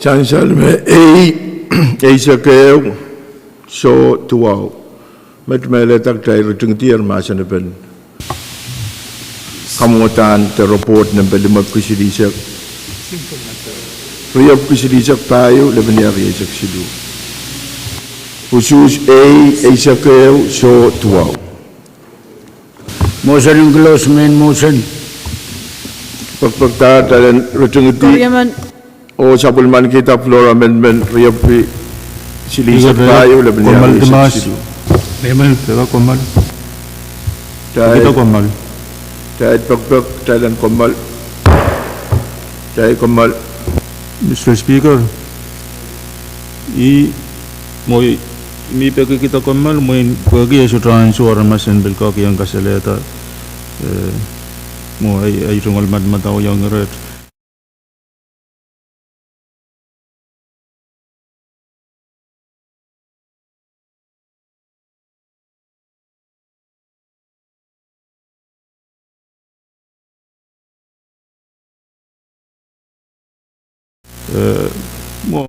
Sansal me ei, eisek ehu, Soh duwau. Met me lelehda kitail ritingdier mahsen en kamwadahn de report nempe limepwiki silihsek, riepwiki silihsek pahieu, lepin ia rieisek siluh. Usuhs ei, eisek ehu, soh duwau. Mosen en close, main motion. Pekpekda kitail en ritingdi oh sapwellimanikihda floor amendment riepwiki silihsek pahieu, lepin ia rieisek siluh. Kitail pekpek, kitail en kommoal. Kitail kommoal. Mister Speaker, I, mwo I mi peki kitail kommoal, mwein pwehki e sohte ansou aramas en pil kak iang kasalehda, eh, mwo ei, ei tungoal madamadau iang iret. Eh, mwo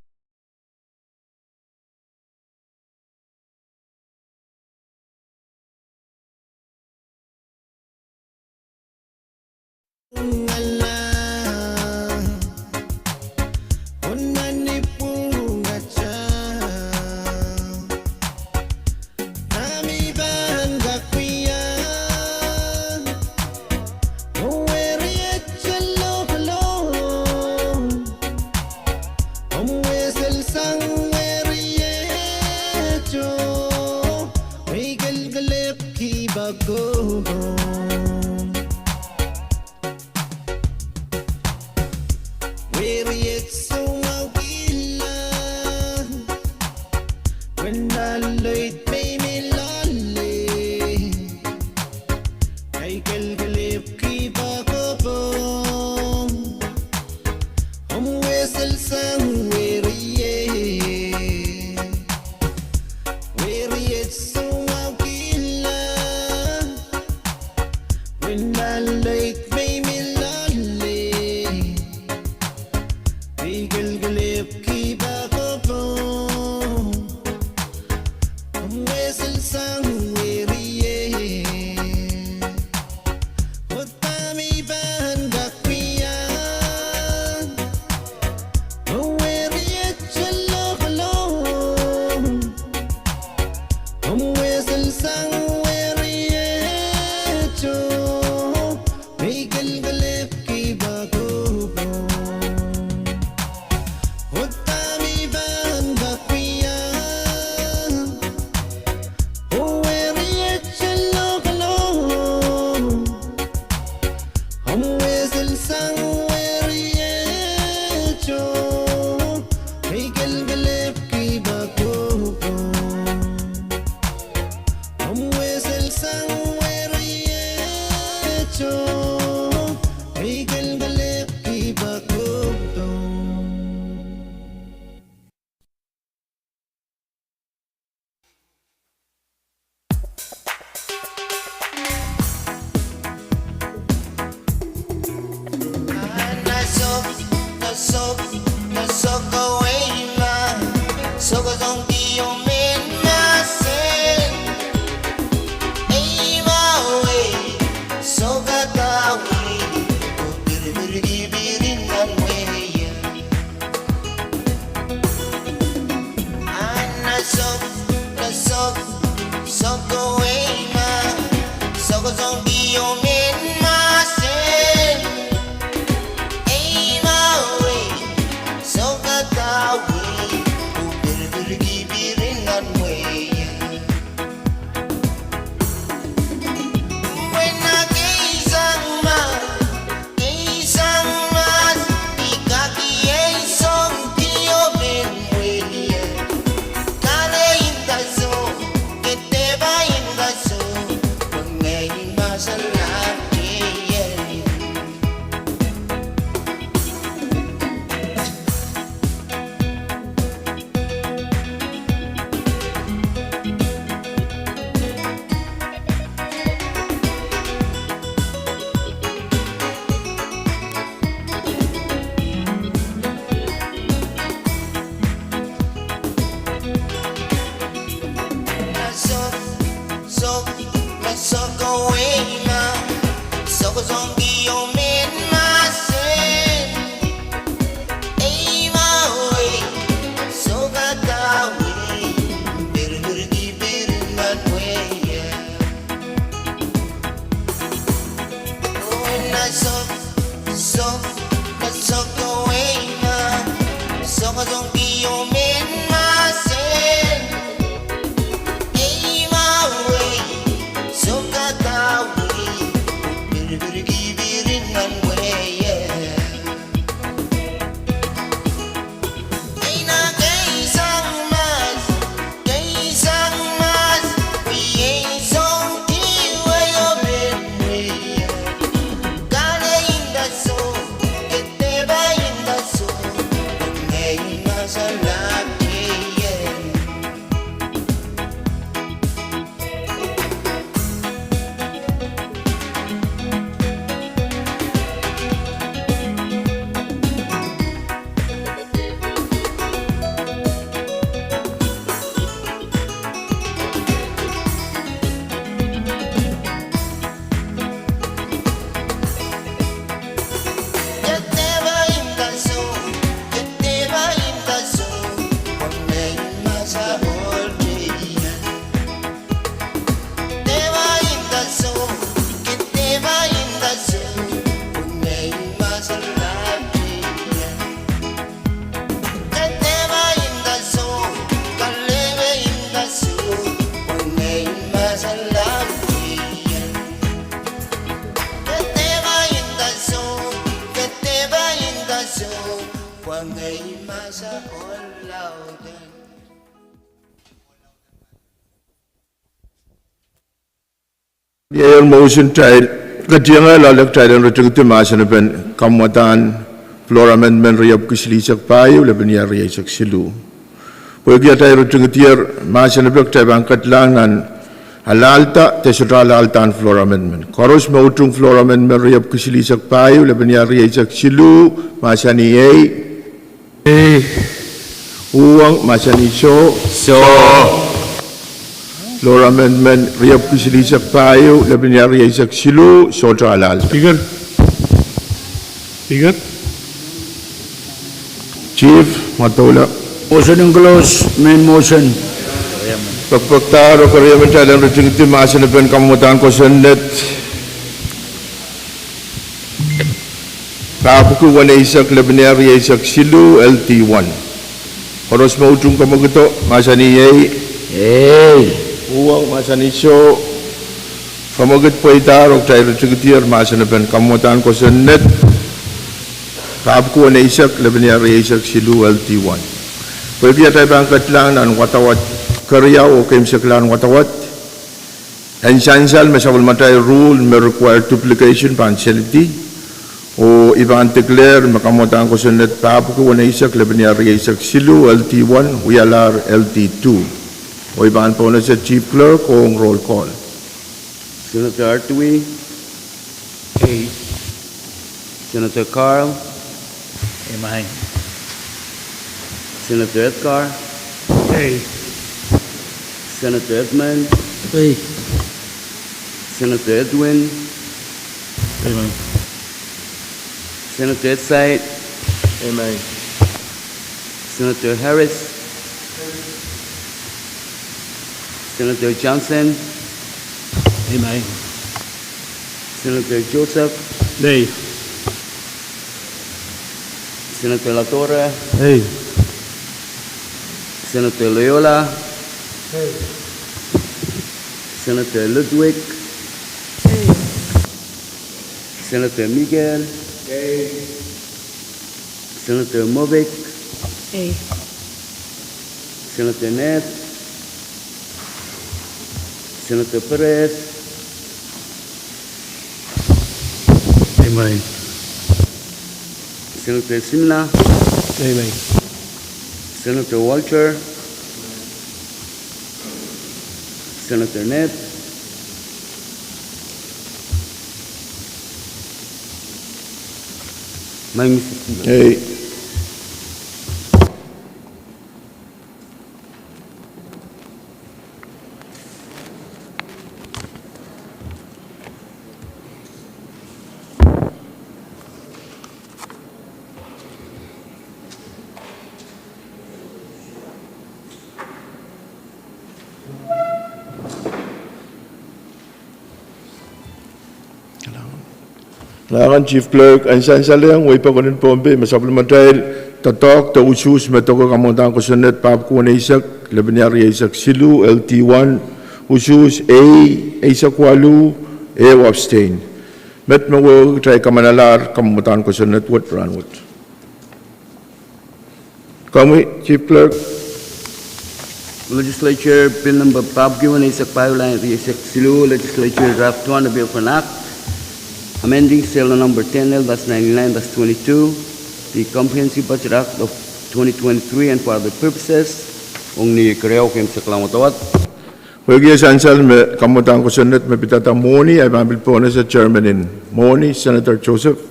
Iei motion title, ketiengehr loale kitail en ritingidi mahsen en kamwadahn floor amendment riepwiki silihsek pahieu, lepin iar rieisek siluh. Pwehki atail ritingidi mahsen en, kitail pahn kedlahng nan alahlda de sohte alahlda en floor amendment. Koaros me utung floor amendment riepwiki silihsek pahieu, lepin iar rieisek siluh, mahsanih ei. Ei. Uhwong, mahsanih soh. Soh. Floor amendment riepwiki silihsek pahieu, lepin iar rieisek siluh, sohte alahlda. Speaker. Speaker. Chief, mwadoula. Motion en close, main motion. Pekpekdahr oh keriemen kitail en ritingidi mahsen en kamwadahn kosonned pahpwiki weneisek, lepin iar rieisek siluh, L D one. Koaros me utung kamwekido, mahsanih ei. Ei. Uhwong, mahsanih soh. Kamwekid pweidahr oh kitail ritingidi mahsen en kamwadahn kosonned pahpwiki weneisek, lepin iar rieisek siluh, L D one. Pwehki atail pahn kedlahng nan wadawad keriau oh keimwseklahn wadawad, en sansal me sapwellimatail rule me require duplication pahn selidi, oh I pahn declare me kamwadahn kosonned pahpwiki weneisek, lepin iar rieisek siluh, L D one, wialahr L D two. Oh I pahn pohnese Chief Clerk ong roll call. Senator Artui. Ei. Senator Carl. Ei, mwahi. Senator Edgar. Ei. Senator Edmund. Ei. Senator Edwin. Ei, mwahi. Senator Edsaid. Ei, mwahi. Senator Harris. Senator Johnson. Ei, mwahi. Senator Joseph. Ei. Senator Latorre. Ei. Senator Loyola. Ei. Senator Ludwig. Ei. Senator Miguel. Ei. Senator Movic. Ei. Senator Ned. Senator Perez. Ei, mwahi. Senator Simina. Ei, mwahi. Senator Walter. Senator Ned. Mwahi, Mister Speaker. Ei. Kalahngan Chief Clerk, en sansalehng wehi pokon en Pohnpei me sapwellimatail doadoahk de usuhs me doke kamwadahn kosonned pahpwiki weneisek, lepin iar rieisek siluh, L D one, usuhs ei, eisek waluh, ehu abstain. Met me wehwehki kitail kamanalahr kamwadahn kosonned wet rahnwet. Komwi, Chief Clerk. Legislature Bill Number pahpwiki weneisek pahieu, lap rieisek siluh, Legislature Draft One, a Bill of an Act amending Serial Number ten L dash ninety-nine dash twenty-two, the Comprehensive Budget Act of twenty twenty-three and for other purposes. Ong ni keriau keimwseklahn wadawad. Pwehki e sansal me kamwadahn kosonned me pidada mwohni, I pahn pil pohnese chairman en mwohni, Senator Joseph.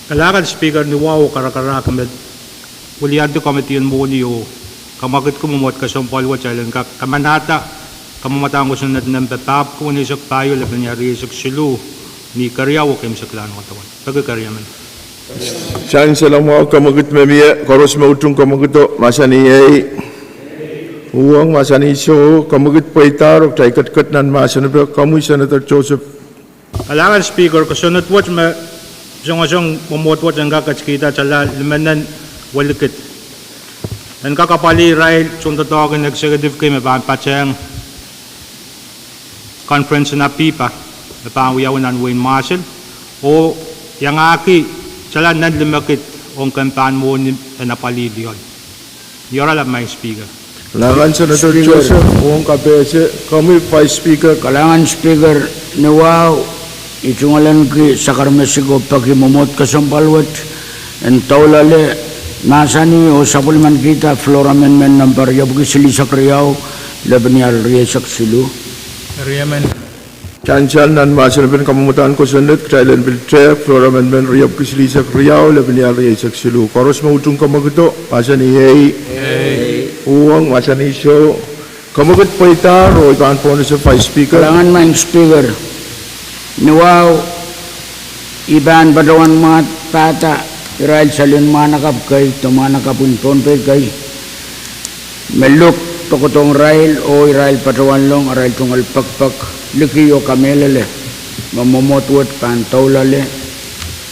Kalahngan Speaker, ni wahu oh karakarahk me wiliandi komiti en mwohni oh kamwakidki mwomwohd kesempwal wet, kitail en kak kamanahda kamwadahn kosonned nempe pahpwiki weneisek pahieu, lepin ial rieisek siluh, ni keriau oh keimwseklahn wadawad. Peki keriemen. Sansal, mwahu kamwakid me mie, koaros me utung kamwakido, mahsanih ehi. Uhwong, mahsanih soh, kamwakid pweidahr oh kitail ketiket nan mahsen epe, komwi Senator Joseph. Kalahngan Speaker, kosonned wet me songosong mwomwohd wet en kak ketikihda tala limenen welikid, en kak apwalih irail tohndoadoahk en executive kei me pahn patehng conference en Apipa me pahn wiawi nan wehin Mwahsel, oh iangahki tala nan limekid ong kempan mwohni en apwalih lioal. Ni oaralap, Madam Speaker. Kalahngan Senator Joseph, ong kapehse, komwi Vice Speaker. Kalahngan Speaker, ni wahu I tungoalenki sakarmesik oh peki mwomwohd kesempwal wet en doulale, mahsanih oh sapwellimanikihda floor amendment nempe riepwiki silihsek riau, lepin ial rieisek siluh. Sansal, nan mahsen epen kamwadahn kosonned kitail en pil tehk floor amendment riepwiki silihsek riau, lepin ial rieisek siluh. Koaros me utung kamwakido, mahsanih ehi. Uhwong, mahsanih soh. Kamwakid pweidahr oh I pahn pohnese Vice Speaker. Kalahngan Madam Speaker, ni wahu I pahn patohwan mwahd pahda irail selin mwahnakapw kei de mwahnakapw en Pohnpei kei me luk dokodohng irail oh irail patohwanlong arail tungoal pekpek, liki oh kamehlele me mwomwohd wet pahn doulale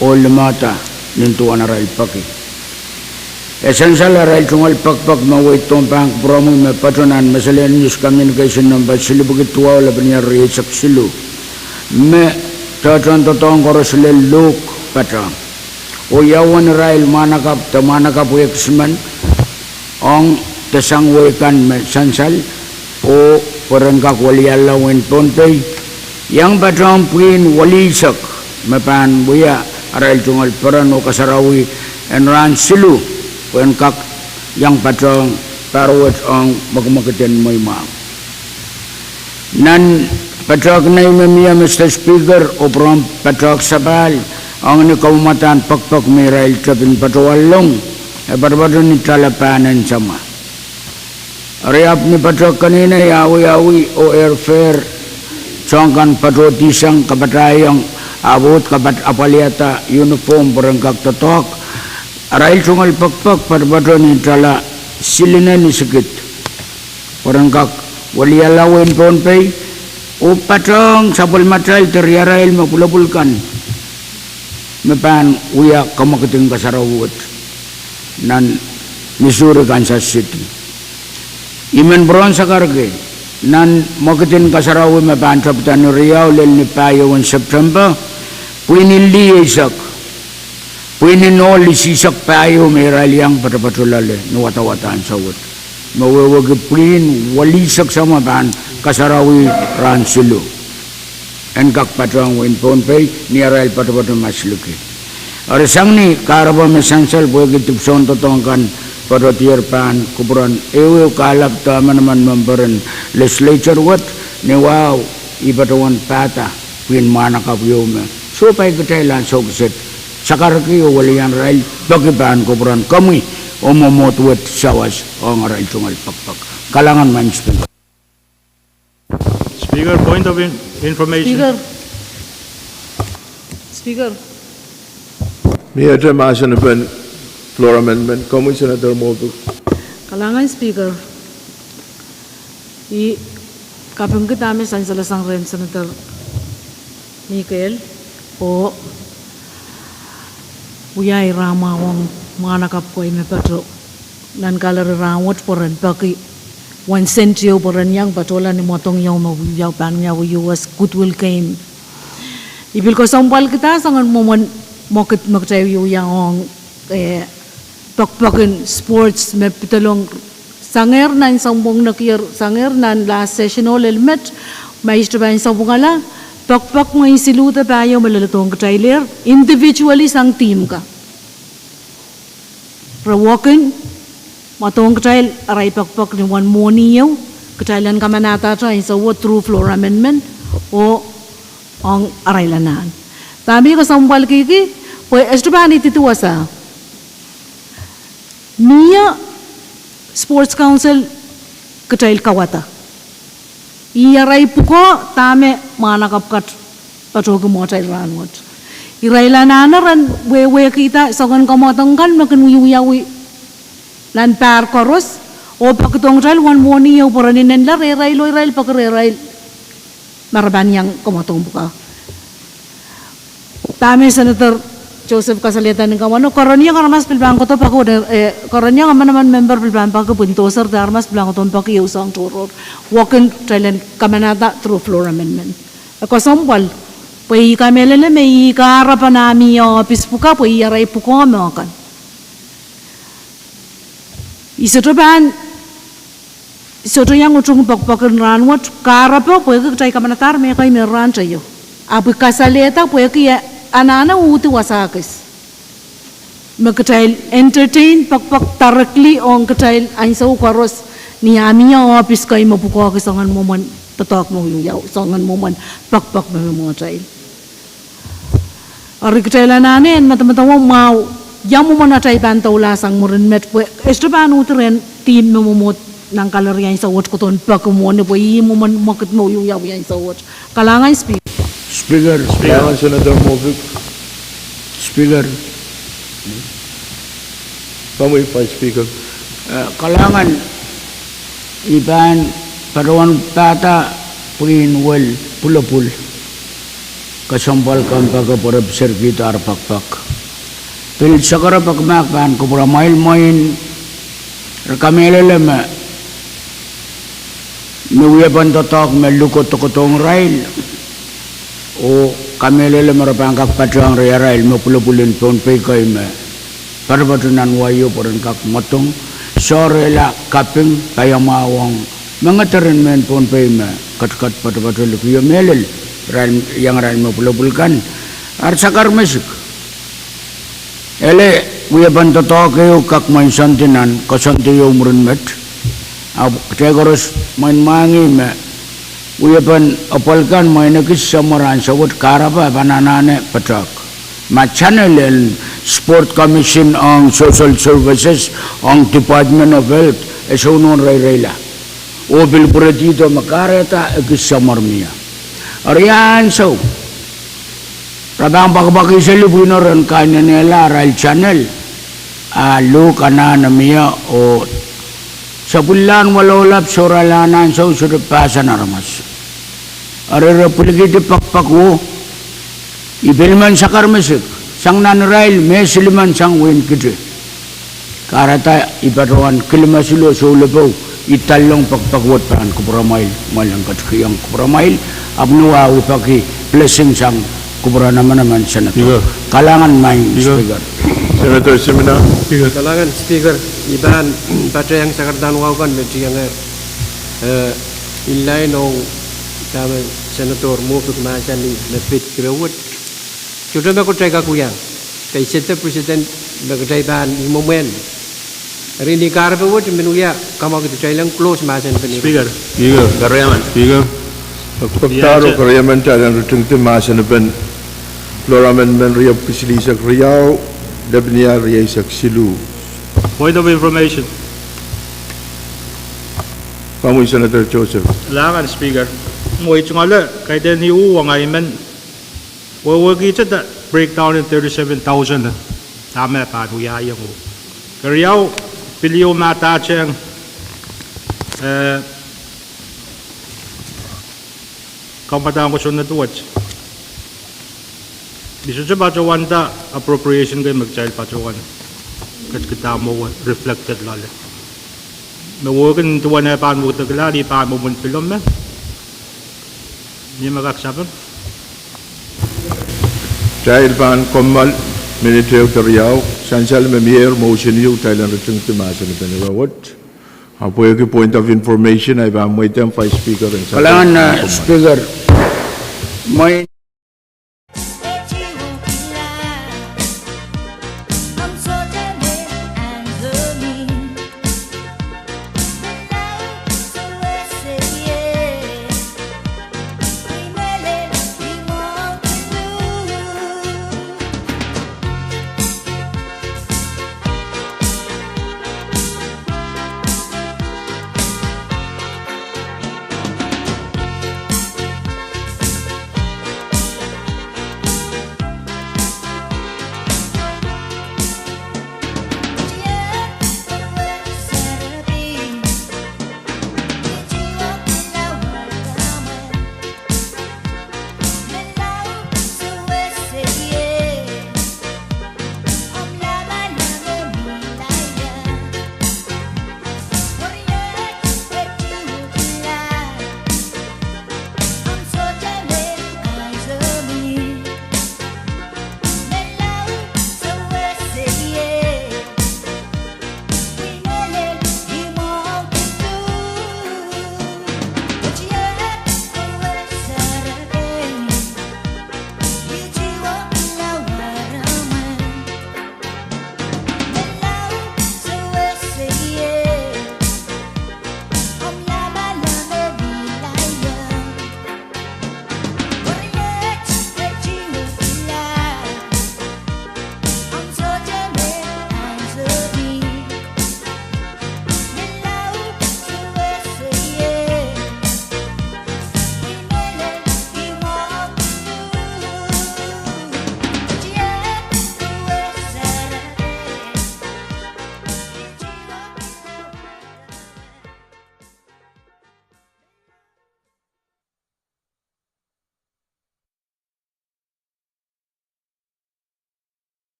oh limehda nin duwen arail peki. E sansal arail tungoal pekpek me weiddohng pahn kupwuromwi me patoh nan Meselen News Communication nempe silipwiki duwau, lepin ial rieisek siluh, me tohtohn doadoahk koaros lel luk patohng, oh ia uwen irail mwahnakapw de mwahnakapw ekis men ong de sang wehi kan me sansal, oh pwe ren kak welialla wehin Pohnpei, iang patohng pwihn welihsek me pahn wia arail tungoal peren oh kasarawi en rahn siluh, pwe en kak iang patohng pahr wet ong mwekimwekid en mweimwahu. Nan patohwan nei me mie, Madam Speaker, oh pwurehng patohwan sapahl ong ni kamwadahn pekpek me irail tepin patohwanlong, e patopato ni tala pahn en samwa. Eri ahpw ni patohwan keneinei awiawi oh airfare, soahng kan patohdi sang kapatahiong, ahpw uhd kapat apwalihada uniform pwe ren kak doadoahk, arail tungoal pekpek patopato ni tala silinen isikid, pwe ren kak welialla wehin Pohnpei oh patohng sapwellimatail de riarail me pwulopwul kan me pahn wia kamwekid en kasarawi wet nan Missouri, Kansas City. I men pwurehng sakarki nan mwekid en kasarawi me pahn tepda ni riau lel ni pahieu en September, pwihn en lih eisek, pwihn en ohl isihsek pahieu me irail iang patopato loale ni wadawad ansou wet, me wehwehki pwihn welihsek samwa pahn kasarawi rahn siluh, en kak patohng wehin Pohnpei ni arail patopato masliki. Eri sang ni kahrepe me sansal pwehki dipwisoun doadoahk kan patohdier pahn kupwuren ehuehu kahlap de manaman member en legislature wet, ni wahu I patohwan pahda pwihn mwahnakapw ieu me sohpai kitail ansou kiset sakarki oh welian irail, peki pahn kupwuren komwi oh mwomwohd wet sawas ong arail tungoal pekpek. Kalahngan Madam Speaker. Speaker, point of in-, information. Speaker. Speaker. Miehte mahsen epen floor amendment, komwi Senator Moffitt. Kalahngan Speaker. I kapingki dahme sansal sang rehn Senator Mikael oh wia ira mwahu ong mwahnakapw kei me patoh nan gallery rahnwet pwe ren peki one cent ieu pwe ren iang patohla ni mwadong ieu me wiawi pahn wiawi U S Goodwill Game. I pil kesempwalkihda soangen mwomwen mwekid me kitail wiewia ong, eh, pekpek en sports me pedolong sangehr nan sounpwong nekier, sangehr nan last session oh lel met, ma I sohte pahn sapwungala, pekpek mwein siluh de pahieu me leledohng kitailehr individually sang team ka. Re walk in, Mwadong kitail arail pekpek ni uwen mwohni ehu, kitail en kamanahda atail ansou wet through floor amendment, oh ong arail anahn. Dahme I kesempwalkihki, pwe e sohte pahn ididi wasa. Mie Sports Council kitail kauwada. Ih arail pwukoa dahme mwahnakapw kat patohki mwohtail rahnwet. Irail anahne ren wehwehkihda soangen kamwadong kan me kin wiewiawi nan pahr koaros, oh pekidong kitail uwen mwohni ehu pwe re inenen rehrail oh irail peki rehrail me re pahn iang kamwadong pwukoa. Dahme Senator Joseph kasalehda ni kamwano, kerenieng aramas pil pahn kohdo peki, eh, kerenieng emenemen member pil pahn peki pwehn dohserte aramas pil pahn kohdo peki ehu soahng tohrohr. Wekin kitail en kamanahda through floor amendment. E kesempwal, pwe I kamehlele me ih kahrepen ah mie ohpis pwukoa, pwe ih arail pwukoa mwo kan. I sohte pahn, sohte iang utung pekpek en rahnwet, kahrepe pwehki kitail kamanadahr mehkei me rahn teio. Ahpw I kasalehda pwehki e anahne uhdi wasa kis me kitail entertain pekpek directly ong kitail ansou koaros ni ah mie ohpis kei me pwukoahki soangen mwomwen doadoahk me wiawi, soangen mwomwen pekpek me mwohtail. Eri kitail anahne en medemedewe mwahu ia mwomwen atail pahn doulahsang mwurin met pwe e sohte pahn uhdi rehn team me mwomwohd nan gallery ansou wet kohdo peki mwohni pwe ih mwomwen mwekid me wiawi ansou wet. Kalahngan Speaker. Speaker, kalahngan Senator Moffitt. Speaker. Komwi Vice Speaker. Eh, kalahngan, I pahn patohwan pahda pwihn wel pwulopwul. Kesempwal kompoake pwe re pil serkihda ar pekpek. Pil sakarepek me pahn kupwuramwail mwein re kamehlele me me wiepen doadoahk me luhk kohdohng irail, oh kamehlele me re pahn kak patohwan rehrail me pwulopwul en Pohnpei kei me poatopoat nan wai o pwe ren kak mwadong, sohrehla kaping paiamwahu ong mengederen mehn Pohnpei me ketiket poatopoat likio mehlel, irail, iang irail me pwulopwul kan, ar sakar mesik. Ele wiepen doadoahk ehu kak mwein soandi nan koasoandi ehu mwurin met. Ahpw kitail koaros mwein mwahngih me wiepen apwal kan mwein ekis samwar ansou wet kahrepe pahn anahne patohk. Ma channel en Sport Commission ong Social Services ong Department of Health e sohte nohn reireila. Oh pil pwuredihdo me kahrehda ekis samwar mie. Eri ansou re pahn pwakpwakih seli pwihno ren kainenehla arail channel, a luhk anahne mie oh sapwililahn walohlap sohrala nan ansou sohte pahsan aramas. Eri re pwilikihdi pekpek wo, I pil men sakar mesik, sang nan irail me silimen sang wein kite. Kahrehda I patohwan kilimesilo soulepo, I dallong pekpek wet pahn kupwuramwail, mwail en ketikihong kupwuramwail, ahpw ni wa I peki blessing sang kupwuren emenemen Senator. Kalahngan maing Speaker. Senator Simina. Kalahngan Speaker, I pahn patohwan sakardahn wahu kan me tiengehr, eh, in line ong dahme Senator Moffitt mahsanih me pid kire wet. Sohte me kitail kak wiahiong. Kitail sehte president me kitail pahn imwomwen. Eri ni kahrepe wet I men wia kamwakid kitail en close mahsen pen. Speaker. Speaker. Speaker. Pekpekdahr oh keriemen kitail en ritingdi mahsen pen floor amendment riepwiki silihsek riau, lepin riau rieisek siluh. Point of information. Komwi Senator Joseph. Kalahngan Speaker. Mwein tungoale kaidehn ihu ong ahi men wehwehkihte breakdown en thirty-seven thousand, dahme pahn wiahiong. Keriau, pil ieu me dahtehng, eh, kampadahngo sohte wet. I sohte patohwanda appropriation kei me kitail patohwan ketikihda mwowe reflected loale. Me wehwehki duwen eh pahn wekidekla ni pahn mwomwen pil me. Ni me kak sapeng. Kitail pahn kommoal minit ehu de riau, sansal me mier motion ieu kitail en ritingdi mahsen pen ire wet. Ahpw pwehki point of information, I pahn mweidohng Vice Speaker en sapeng. Kalahngan, eh, Speaker. Mwein. Speaker,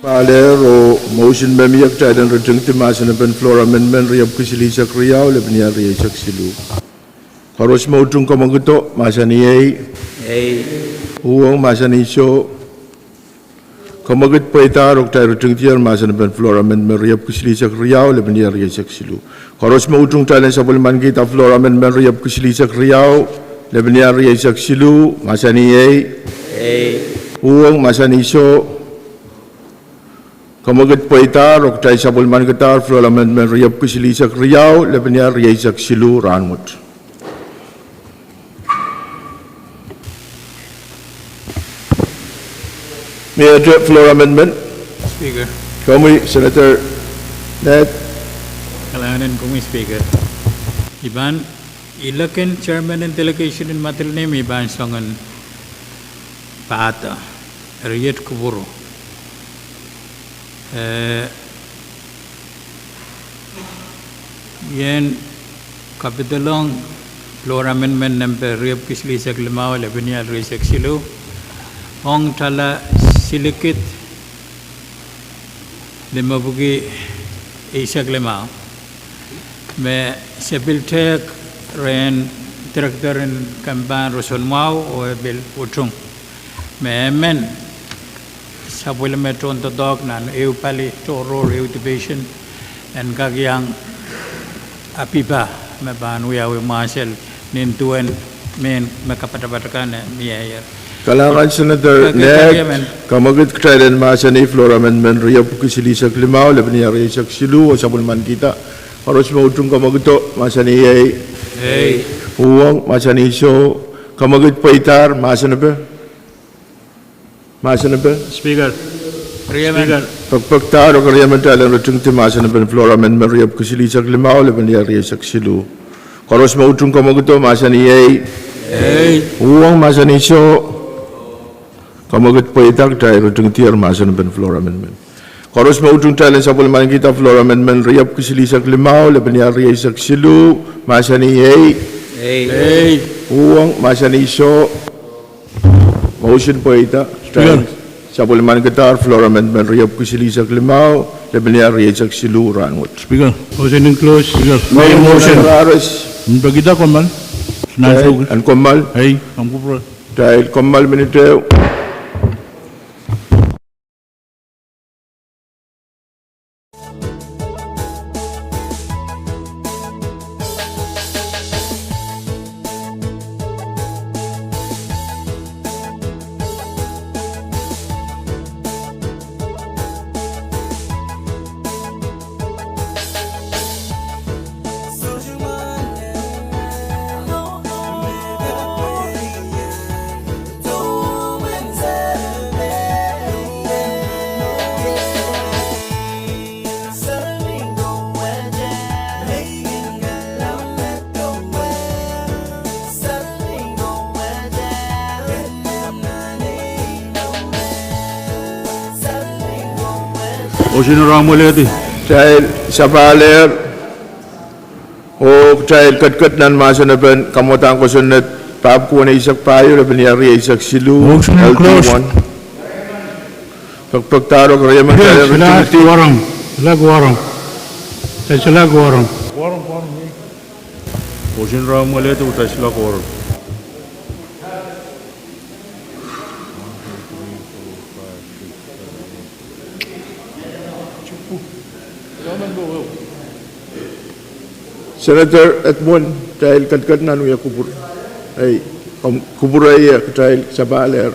Palier oh motion me mie kitail en ritingdi mahsen en floor amendment riepwiki silihsek riau, lepenia rieisek siluh. Koaros me utung kamwakido, mahsanih ei. Ei. Uhwong, mahsanih soh. Kamwakid pweidahr oh kitail ritingdier mahsen en floor amendment riepwiki silihsek riau, lepenia rieisek siluh. Koaros me utung kitail en sapwellimankihda floor amendment riepwiki silihsek riau, lepenia rieisek siluh, mahsanih ei. Ei. Uhwong, mahsanih soh. Kamwakid pweidahr oh kitail sapwellimankidahr floor amendment riepwiki silihsek riau, lepenia rieisek siluh rahnwet. Miehte floor amendment. Speaker. Komwi Senator Ned. Kalahngan en komwi Speaker. I pahn ilok en chairman en delegation en Madolenihmw, I pahn soangen pahdo. Eri iet kupwur. Eh, I en Kapidolong floor amendment nempe riepwiki silihsek limau, lepin ial rieisek siluh, ong tala silikid limepwiki eisek limau, me se pil tehk rehn director en kempan roson mwahu oh e pil utung me emen sapwellime tohndoadoahk nan ehu pali tohrohr, ehu division, en kak iang apipa me pahn wiawi mwahsel nin duwen mehn me kapatapat kan me mieier. Kalahngan Senator Ned, kamwekid kitail en mahsanih floor amendment riepwiki silihsek limau, lepin ial rieisek siluh, oh sapwellimanikihda. Koaros me utung kamwekido, mahsanih ei. Uhwong, mahsanih soh. Kamwekid pweidahr, mahsenepe. Mahsenepe. Pekpekdahr oh keriemen kitail en ritingdi mahsenepen floor amendment riepwiki silihsek limau, lepin ial rieisek siluh. Koaros me utung kamwekido, mahsanih ei. Uhwong, mahsanih soh. Kamwekid pweida, kitail ritingdier mahsenepen floor amendment. Koaros me utung kitail en sapwellimanikihda floor amendment riepwiki silihsek limau, lepin ial rieisek siluh, mahsanih ei. Uhwong, mahsanih soh. Motion pweida, kitail sapwellimanikihdahr floor amendment riepwiki silihsek limau, lepin ial rieisek siluh rahnwet. Kitail kommoal minit ehu. Kitail sapahl ehr, oh kitail ketiket nan mahsenepen kamwadahn kosonned, pahpwiki weneisek pahieu, lepin ial rieisek siluh, L D one. Pekpekdahr oh keriemen kitail en ritingdi. Senator Edmund, kitail ketiket nan wia kupwur. Ei, komw kupwur ie, kitail sapahl ehr.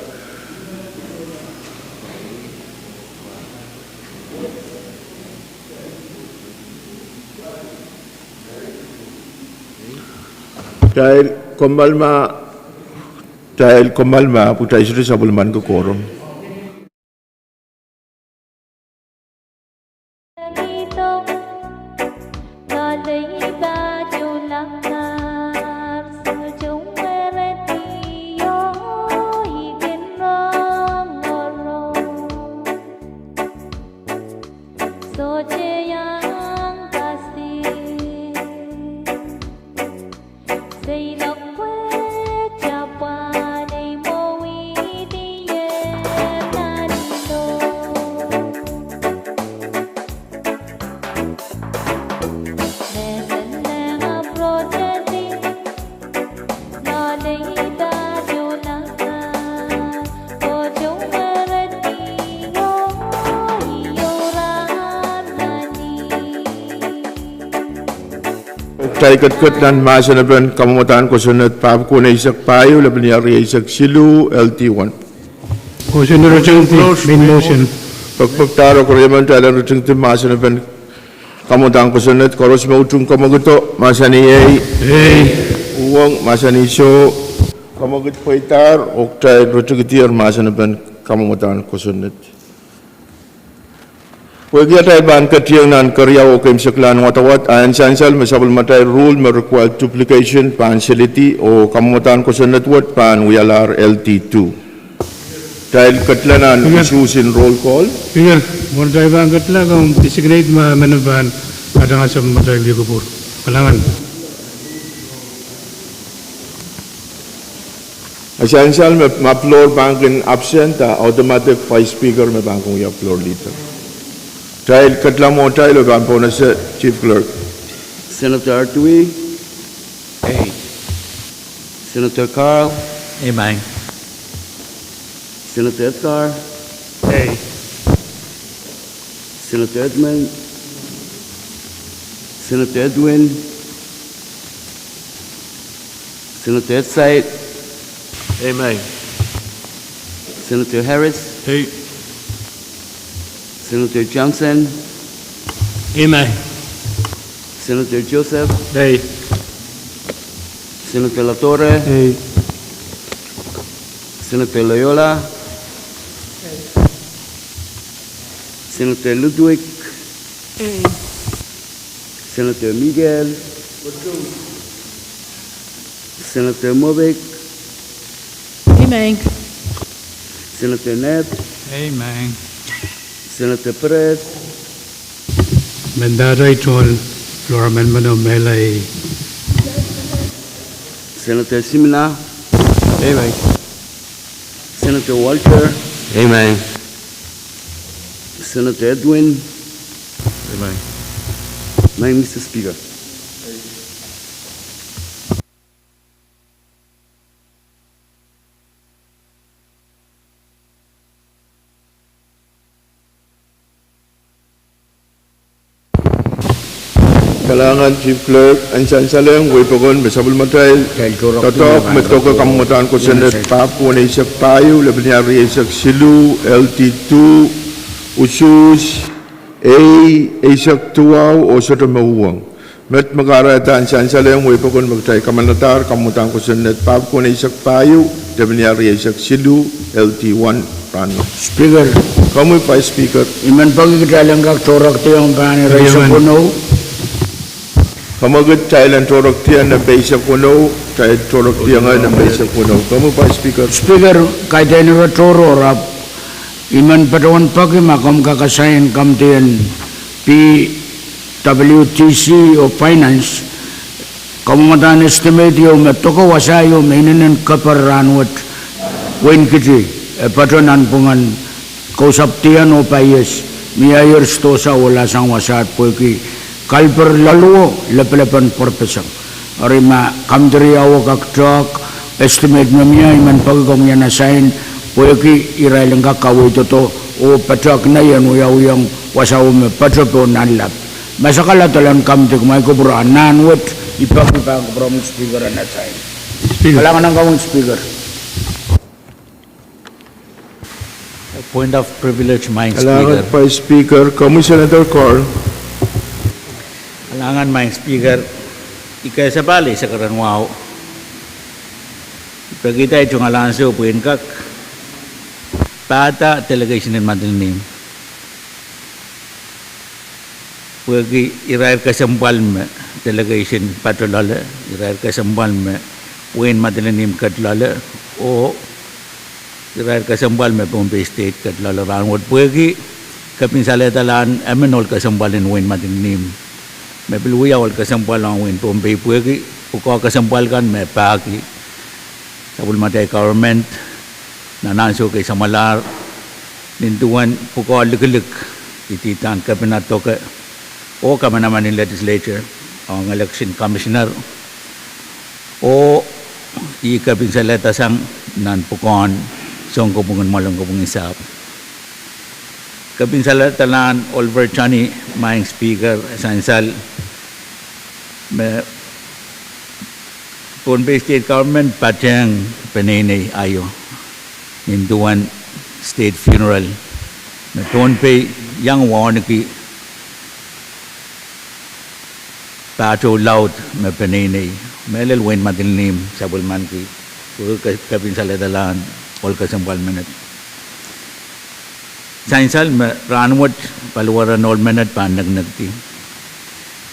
Kitail kommoal ma, kitail kommoal ma, pwe kitail sohte sapwellimaniki quorum. Kitail ketiket nan mahsenepen kamwadahn kosonned, pahpwiki weneisek pahieu, lepin ial rieisek siluh, L D one. Motion to close, main motion. Pekpekdahr oh keriemen kitail en ritingdi mahsenepen kamwadahn kosonned, koaros me utung kamwekido, mahsanih ei. Uhwong, mahsanih soh. Kamwekid pweidahr oh kitail ritingdier mahsenepen kamwadahn kosonned. Pwehki atail pahn ketieng nan keriau oh keimwseklahn wadawad, a en sansal me sapwellimatail rule me require duplication pahn selidi oh kamwadahn kosonned wet pahn wialahr L D two. Kitail ketila nan issues en roll call. Speaker, mwohn atail pahn ketila, komw designate ma meno pahn katanga sapwellimatail wia kupwur. Kalahngan. E sansal me ma floor pahn kin absent, a automatic Vice Speaker me pahn kin wia floor leader. Kitail ketlahng mwo kitail oh pahn pohnese Chief Clerk. Senator Artui. Ei. Senator Carl. Ei, maing. Senator Edgar. Ei. Senator Edmund. Senator Edwin. Senator Edside. Ei, maing. Senator Harris. Ei. Senator Johnson. Ei, maing. Senator Joseph. Ei. Senator Latorre. Ei. Senator Loyola. Senator Ludwig. Ei. Senator Miguel. Senator Moavik. Ei, maing. Senator Ned. Ei, maing. Senator Perez. Mendahte I tohn floor amendment oh mehlel. Senator Simina. Ei, maing. Senator Walker. Ei, maing. Senator Edwin. Ei, maing. Maing, Mister Speaker. Kalahngan Chief Clerk, en sansalehng wehi pokon me sapwellimatail doadoahk me doke kamwadahn kosonned pahpwiki weneisek pahieu, lepin iang rieisek siluh, L T two, usuhs, ei, eisek duwau oh sohte me uhwong. Met me kahrehda en sansalehng wehi pokon me kitail kamanadahr kamwadahn kosonned pahpwiki weneisek pahieu, lepin iang rieisek siluh, L T one, rahn wet. Speaker. Komwi Vice Speaker. I men peki kitail en kak tohrohrkihong pahn ire eisek weneu. Komwi kitail en tohrohrkihong nempe eisek weneu, kitail tohrohrkihong nempe eisek weneu. Komwi Vice Speaker. Speaker, kaidehn ire tohrohr ahpw I men patohwan peki ma komw kak assign committee en P W D C oh Finance, kamwadahn estimate ieu me doke wasa ieu me inenen keper rahn wet wehin Kiti, e patoh nanpwungen Kousapw Dian oh Paies, mie aier sidohsa oh lasang wasaht pwehki kalper loalwo lepelepen pwurpeseng. Eri ma committee awo kak tehk estimate me mie, I men peki komwi en assign pwehki irail en kak kaweid doadoahk oh patohk nei en wiawihong wasao me patoh pohn nanlap. Masakala dolen committee, kumwail kupwure nan wet, I peki pahn kupwuromwi Speaker en assign. Kalahngan ong komwi Speaker. Point of privilege, Maing Speaker. Kalahngan Vice Speaker, komwi Senator Carl. Kalahngan Maing Speaker, I kasapahl eisek ren wahu. I pekihda tungoal ansou pwe en kak pahda delegation en Madolenihmw, pwehki irair kesempwal me delegation patoh loale, irair kesempwal me wehin Madolenihmw ket loale, oh irair kesempwal me Pohnpei State ket loale rahn wet pwehki kepin salehdalahn emen ohl kesempwal en wehin Madolenihmw me pil wia ohl kesempwal ong wehin Pohnpei pwehki pwukoa kesempwal kan me pahki sapwellimatail government nan ansou kei samwalahr, nin duwen pwukoa likilik, ididahn kepina doke oh kamanaman en legislature ong election commissioner, oh ih kepin salehdasang nan pwukoahn sounkopwung en mwoalen kopwung en sahpw. Kepin salehdalahn Oliver Cheney, Maing Speaker, sansal me Pohnpei State Government patehng peneinei aio nin duwen state funeral me Pohnpei iang wauneki pahtou laud me peneinei mehlel wehin Madolenihmw sapwellimaniki, pwehki kepin salehdalahn ohl kesempwal menet. Sansal me rahn wet paliwaren ohl menet pahn neknekdi.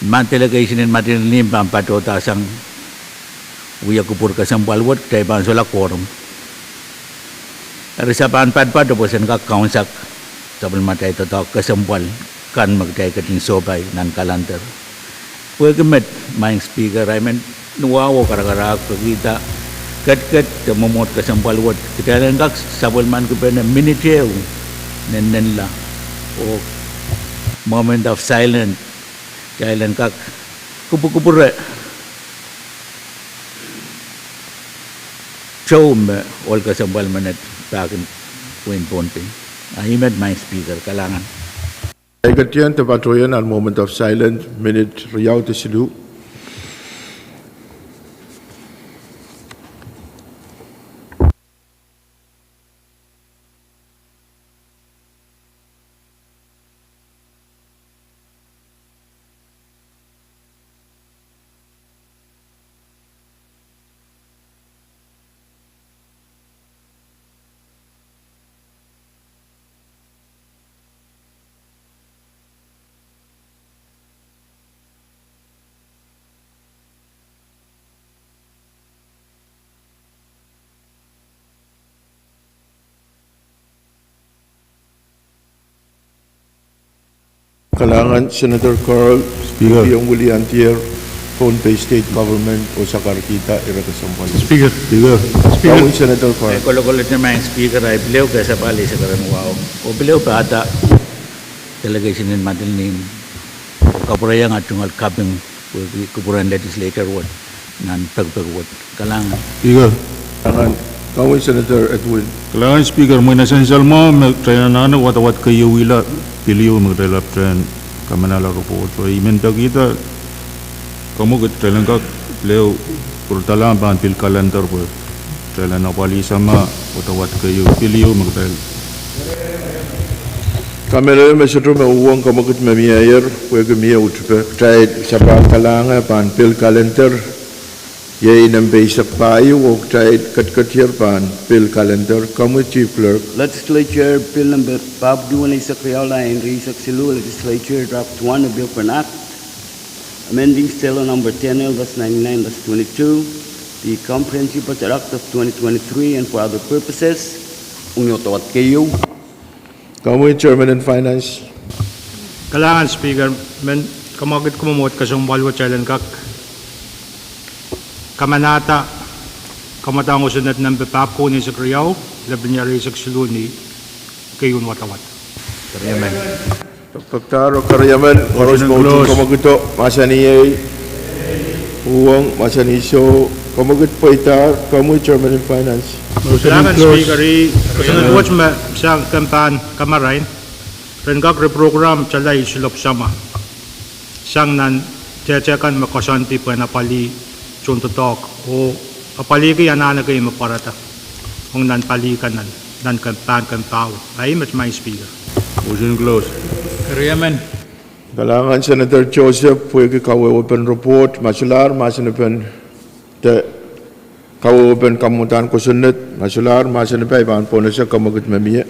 Ma delegation en Madolenihmw pahn patohdahsang wia kupwur kesempwal wet, kitail pahn solahr quorum. Eri se pahn patpato pwe sen kak kaunsak sapwellimatail doadoahk kesempwal kan me kitail ketin sohpai nan calendar. Pwehki met, Maing Speaker, I men wahu oh karakarahk pwehkihda Ketiket de mwomwohd kesempwal wet, kitail en kak sapwellimanikipene minit ehu, nen, nenla, oh moment of silence, kitail en kak kupwukupwure tou me ohl kesempwal menet pahkin wehin Pohnpei. Ah, I met, Maing Speaker, kalahngan. Ketiket de patohwan ahl moment of silence, minit riau de siluh. Kalahngan, Senator Carl, Speaker. Iong wiliandier Pohnpei State Government oh sakarkihda ire kesempwal. Speaker. Speaker. Speaker. Kawin Senator Carl. Kolokolte Maing Speaker, ahi pil ehu kesempwal eisek rehn wahu. Oh pil ehu pahda delegation en Madolenihmw, oh kapwurehiong ah tungoal kaping wehwehki kupwuren legislature wet nan pekipek wet. Kalahngan. Speaker. Kalahngan, Kawin Senator Edwin. Kalahngan Speaker, mwein e sansal mwahu me kitail anahne wadawad keieuwihla pil ehu me kitail ahpwtehn kamanahla report. Oh I men pekihda kamwekid kitail en kak pil ehu pwuradalahng pahn pil calendar pwe kitail en apwalih samwa wadawad keieu pil ehu me kitail. Kamehlele me sohte me uhwong kamwekid me mieier, pwehki mie utupe. Kitail sapahl kalahngan pahn pil calendar, iei nempe eisek pahieu, oh kitail ketiketier pahn pil calendar. Komwi Chief Clerk. Legislature Bill number pahpw duwen eisek riau lel eisek siluh, Legislature Draft One, a bill for an act, amending Stella number ten L dash ninety-nine dash twenty-two, the Comprehensive Budget Act of twenty twenty-three and for other purposes. Ong wadawad keieu. Komwi Chairman en Finance. Kalahngan Speaker, men kamwekid kamwomwohd kesempwal wet kitail en kak kamanahda kamwadahn kosonned nempe pahpw duwen eisek riau, lepin ier eisek siluh ni keieun wadawad. Keriamen. Pekpekdahr oh keriamen, koaros me utung kamwekido, mahsanih ei. Uhwong, mahsanih soh. Kamwekid pweidahr, komwi Chairman en Finance. Kalahngan Speaker, ih kosonned wet me sang kemehn kamarain, ren kak reprogram tala isilopw samwa sang nan tehte kan me koasoandi pwehn apwalih tohndoadoahk oh apwalihki anahn ekei me pwarada ong nan pali kan nan, nan kemp, pahn kemp pahu. Ahi met Maing Speaker. Motion close. Keriamen. Kalahngan Senator Joseph pwehki kawehwepen report, ma solahr mahsen epen de kawehwepen kamwadahn kosonned, ma solahr mahsen epe, I pahn pohnese kamwekid me mie.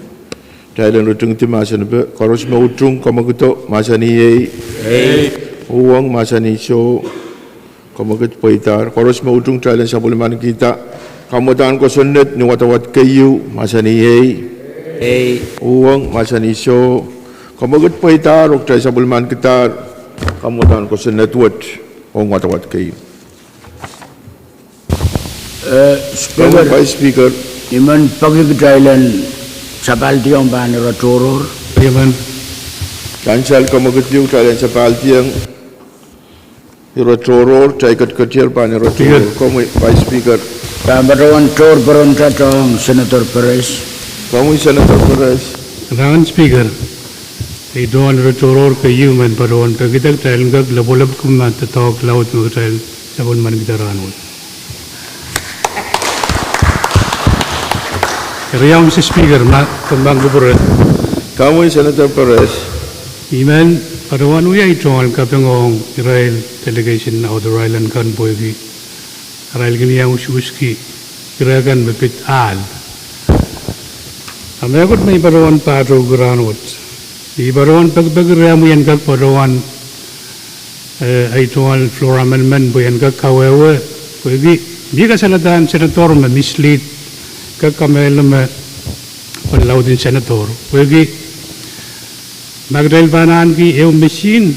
Kitail en ritingdi mahsen epe, koaros me utung kamwekido, mahsanih‌EI. Uhwong, mahsanih SOO. Kamwekid pweidahr. Koaros me utung kitail en sapwellimanikihda kamwadahn kosonned ni wadawad keieu, mahsanih EI. Uhwong, mahsanih SOO. Kamwekid pweidahr oh kitail sapwellimanikihdahr kamwadahn kosonned wet ong wadawad keieu. Eh, Speaker, Vice Speaker, I men peki kitail en sapahldiong pahn ire tohrohr. Sansal kamwekid ieu kitail en sapahldiong ire tohrohr, kitail ketiketier pahn ire tohrohr. Komwi Vice Speaker. Pahn patohwan tohr peren tatohng Senator Perez. Komwi Senator Perez. Kalahngan Speaker, ei tohn ire tohrohr keieu men patohwan pekida kitail en kak lepwelep kumwa doadoahk laud me kitail sapwellimanikihda rahnwet. Riau Mister Speaker, ma komw pahn kupwure. Komwi Senator Perez. I men patohwan wia ei tohn kaping ong irail delegation Outer Island kan pwehki arail kin iang ususki ire kan me pid ahl. A mehkot me I patohwan pahtoukihda rahnwet, I patohwan pekipeki rehmw I en kak patohwan eh, ei tohn floor amendment pwe I en kak kawehwe, pwehki mie kasaledahn Senator me mislead, kak kamehlele me pwehn laud en Senator. Pwehki ma kitail pahn ahneki ehu machine,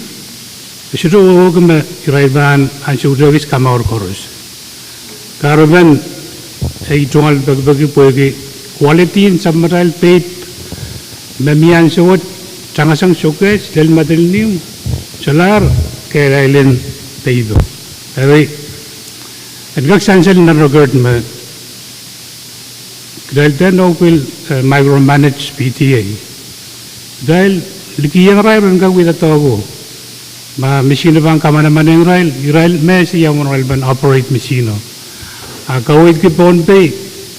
e sohte wehwehki me irail pahn ansou tehkis kamour koaros. Kahrepen ei tungoal pekipeki pwehki quality en sapwmatail peip me mie ansou wet, tangasang, sokehs, lel madilniu, solahr kehlail en peipo. Eri, en kak sansal nan record me kitail dehr nohk pil, eh, micromanage P T A. Kitail likih ong irail en kak wia doadoahk. Ma machine pahn kamanamanehng irail, irail me ese ia mwomwen irail pahn operate machine o. A kaweidki Pohnpei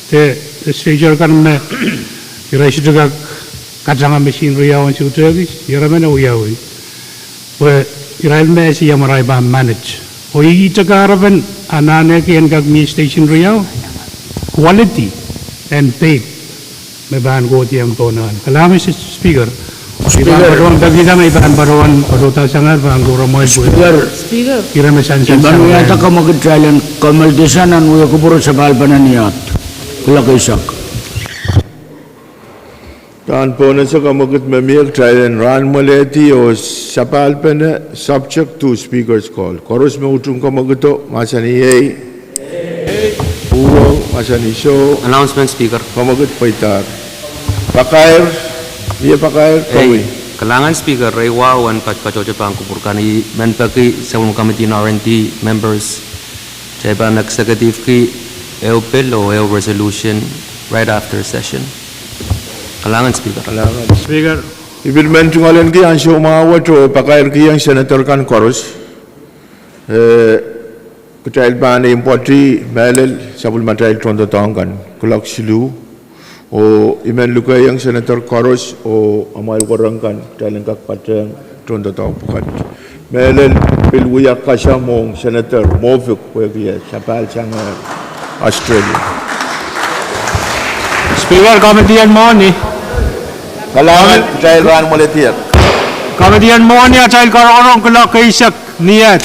de legislature kan me irail sohte kak katanga machine riau en suhtehkis, irail men wiawi. Pwe irail me ese ia mwomwen irail pahn manage. Oh ih takarepen anahneki en kak mie station riau, quality en peip me pahn kohdiong pohn ahn. Kalahngan Mister Speaker. I pahn patohwan pekihda me I pahn patohwan patohda sang ahl pahn kohramwail pwe Speaker, ire me sansal sang ahl. I pahn wiahda kamwekid kitail en kameldehsang nan wia kupwur sapahlpene ni at. Kuloak eisek. Nan pohnese kamwekid me mie kitail en rahnmwelehdi oh sapahlpene subject to Speaker's call. Koaros me utung kamwekido, mahsanih ei. Pwurodo, mahsanih soh. Announcement, Speaker. Kamwekid pweidahr. Pakair, mie pakair, ei, kawei. Kalahngan Speaker, ire wahu en patohdo pahn kupwur kan, I men peki sapwellime committee en R and D members, kitail pahn executive-ki ehu bill oh ehu resolution right after session. Kalahngan Speaker. Kalahngan Speaker. I pil men tungoalenki ansou mwahu wet oh pakairkihong senator kan koaros. Eh, kitail pahn impwati mehlel sapwellimatail tohndoadoahk kan kuloak siluh. Oh I men lukehiong senator koaros oh amwail werek kan, kitail en kak patehng tohndoadoahk pwukat. Mehlel pil wia kasamwohng Senator Moffitt pwehki e sapahl sang Australia. Speaker, committee en mwohni. Kalahngan, kitail rahnmwelehdier. Committee en mwohni atail korokorong kuloak eisek ni et.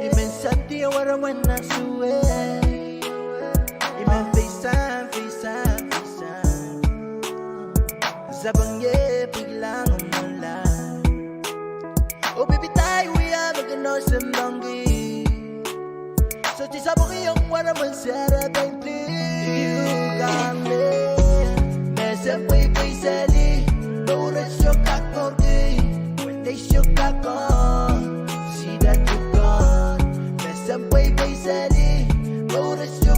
I men sante wara wen nan suwe. I men peisan, peisan, peisan. Sapeng ie pil lang omw la. Oh baby, tai wia me kino sempangki. Sohte sapweiong wara men sere peng pli. Iu kang me. Me sempwei pweiseli. Loure sio kak korki. Wende sio kak kon. Sida tukon. Me sempwei pweiseli. Loure sio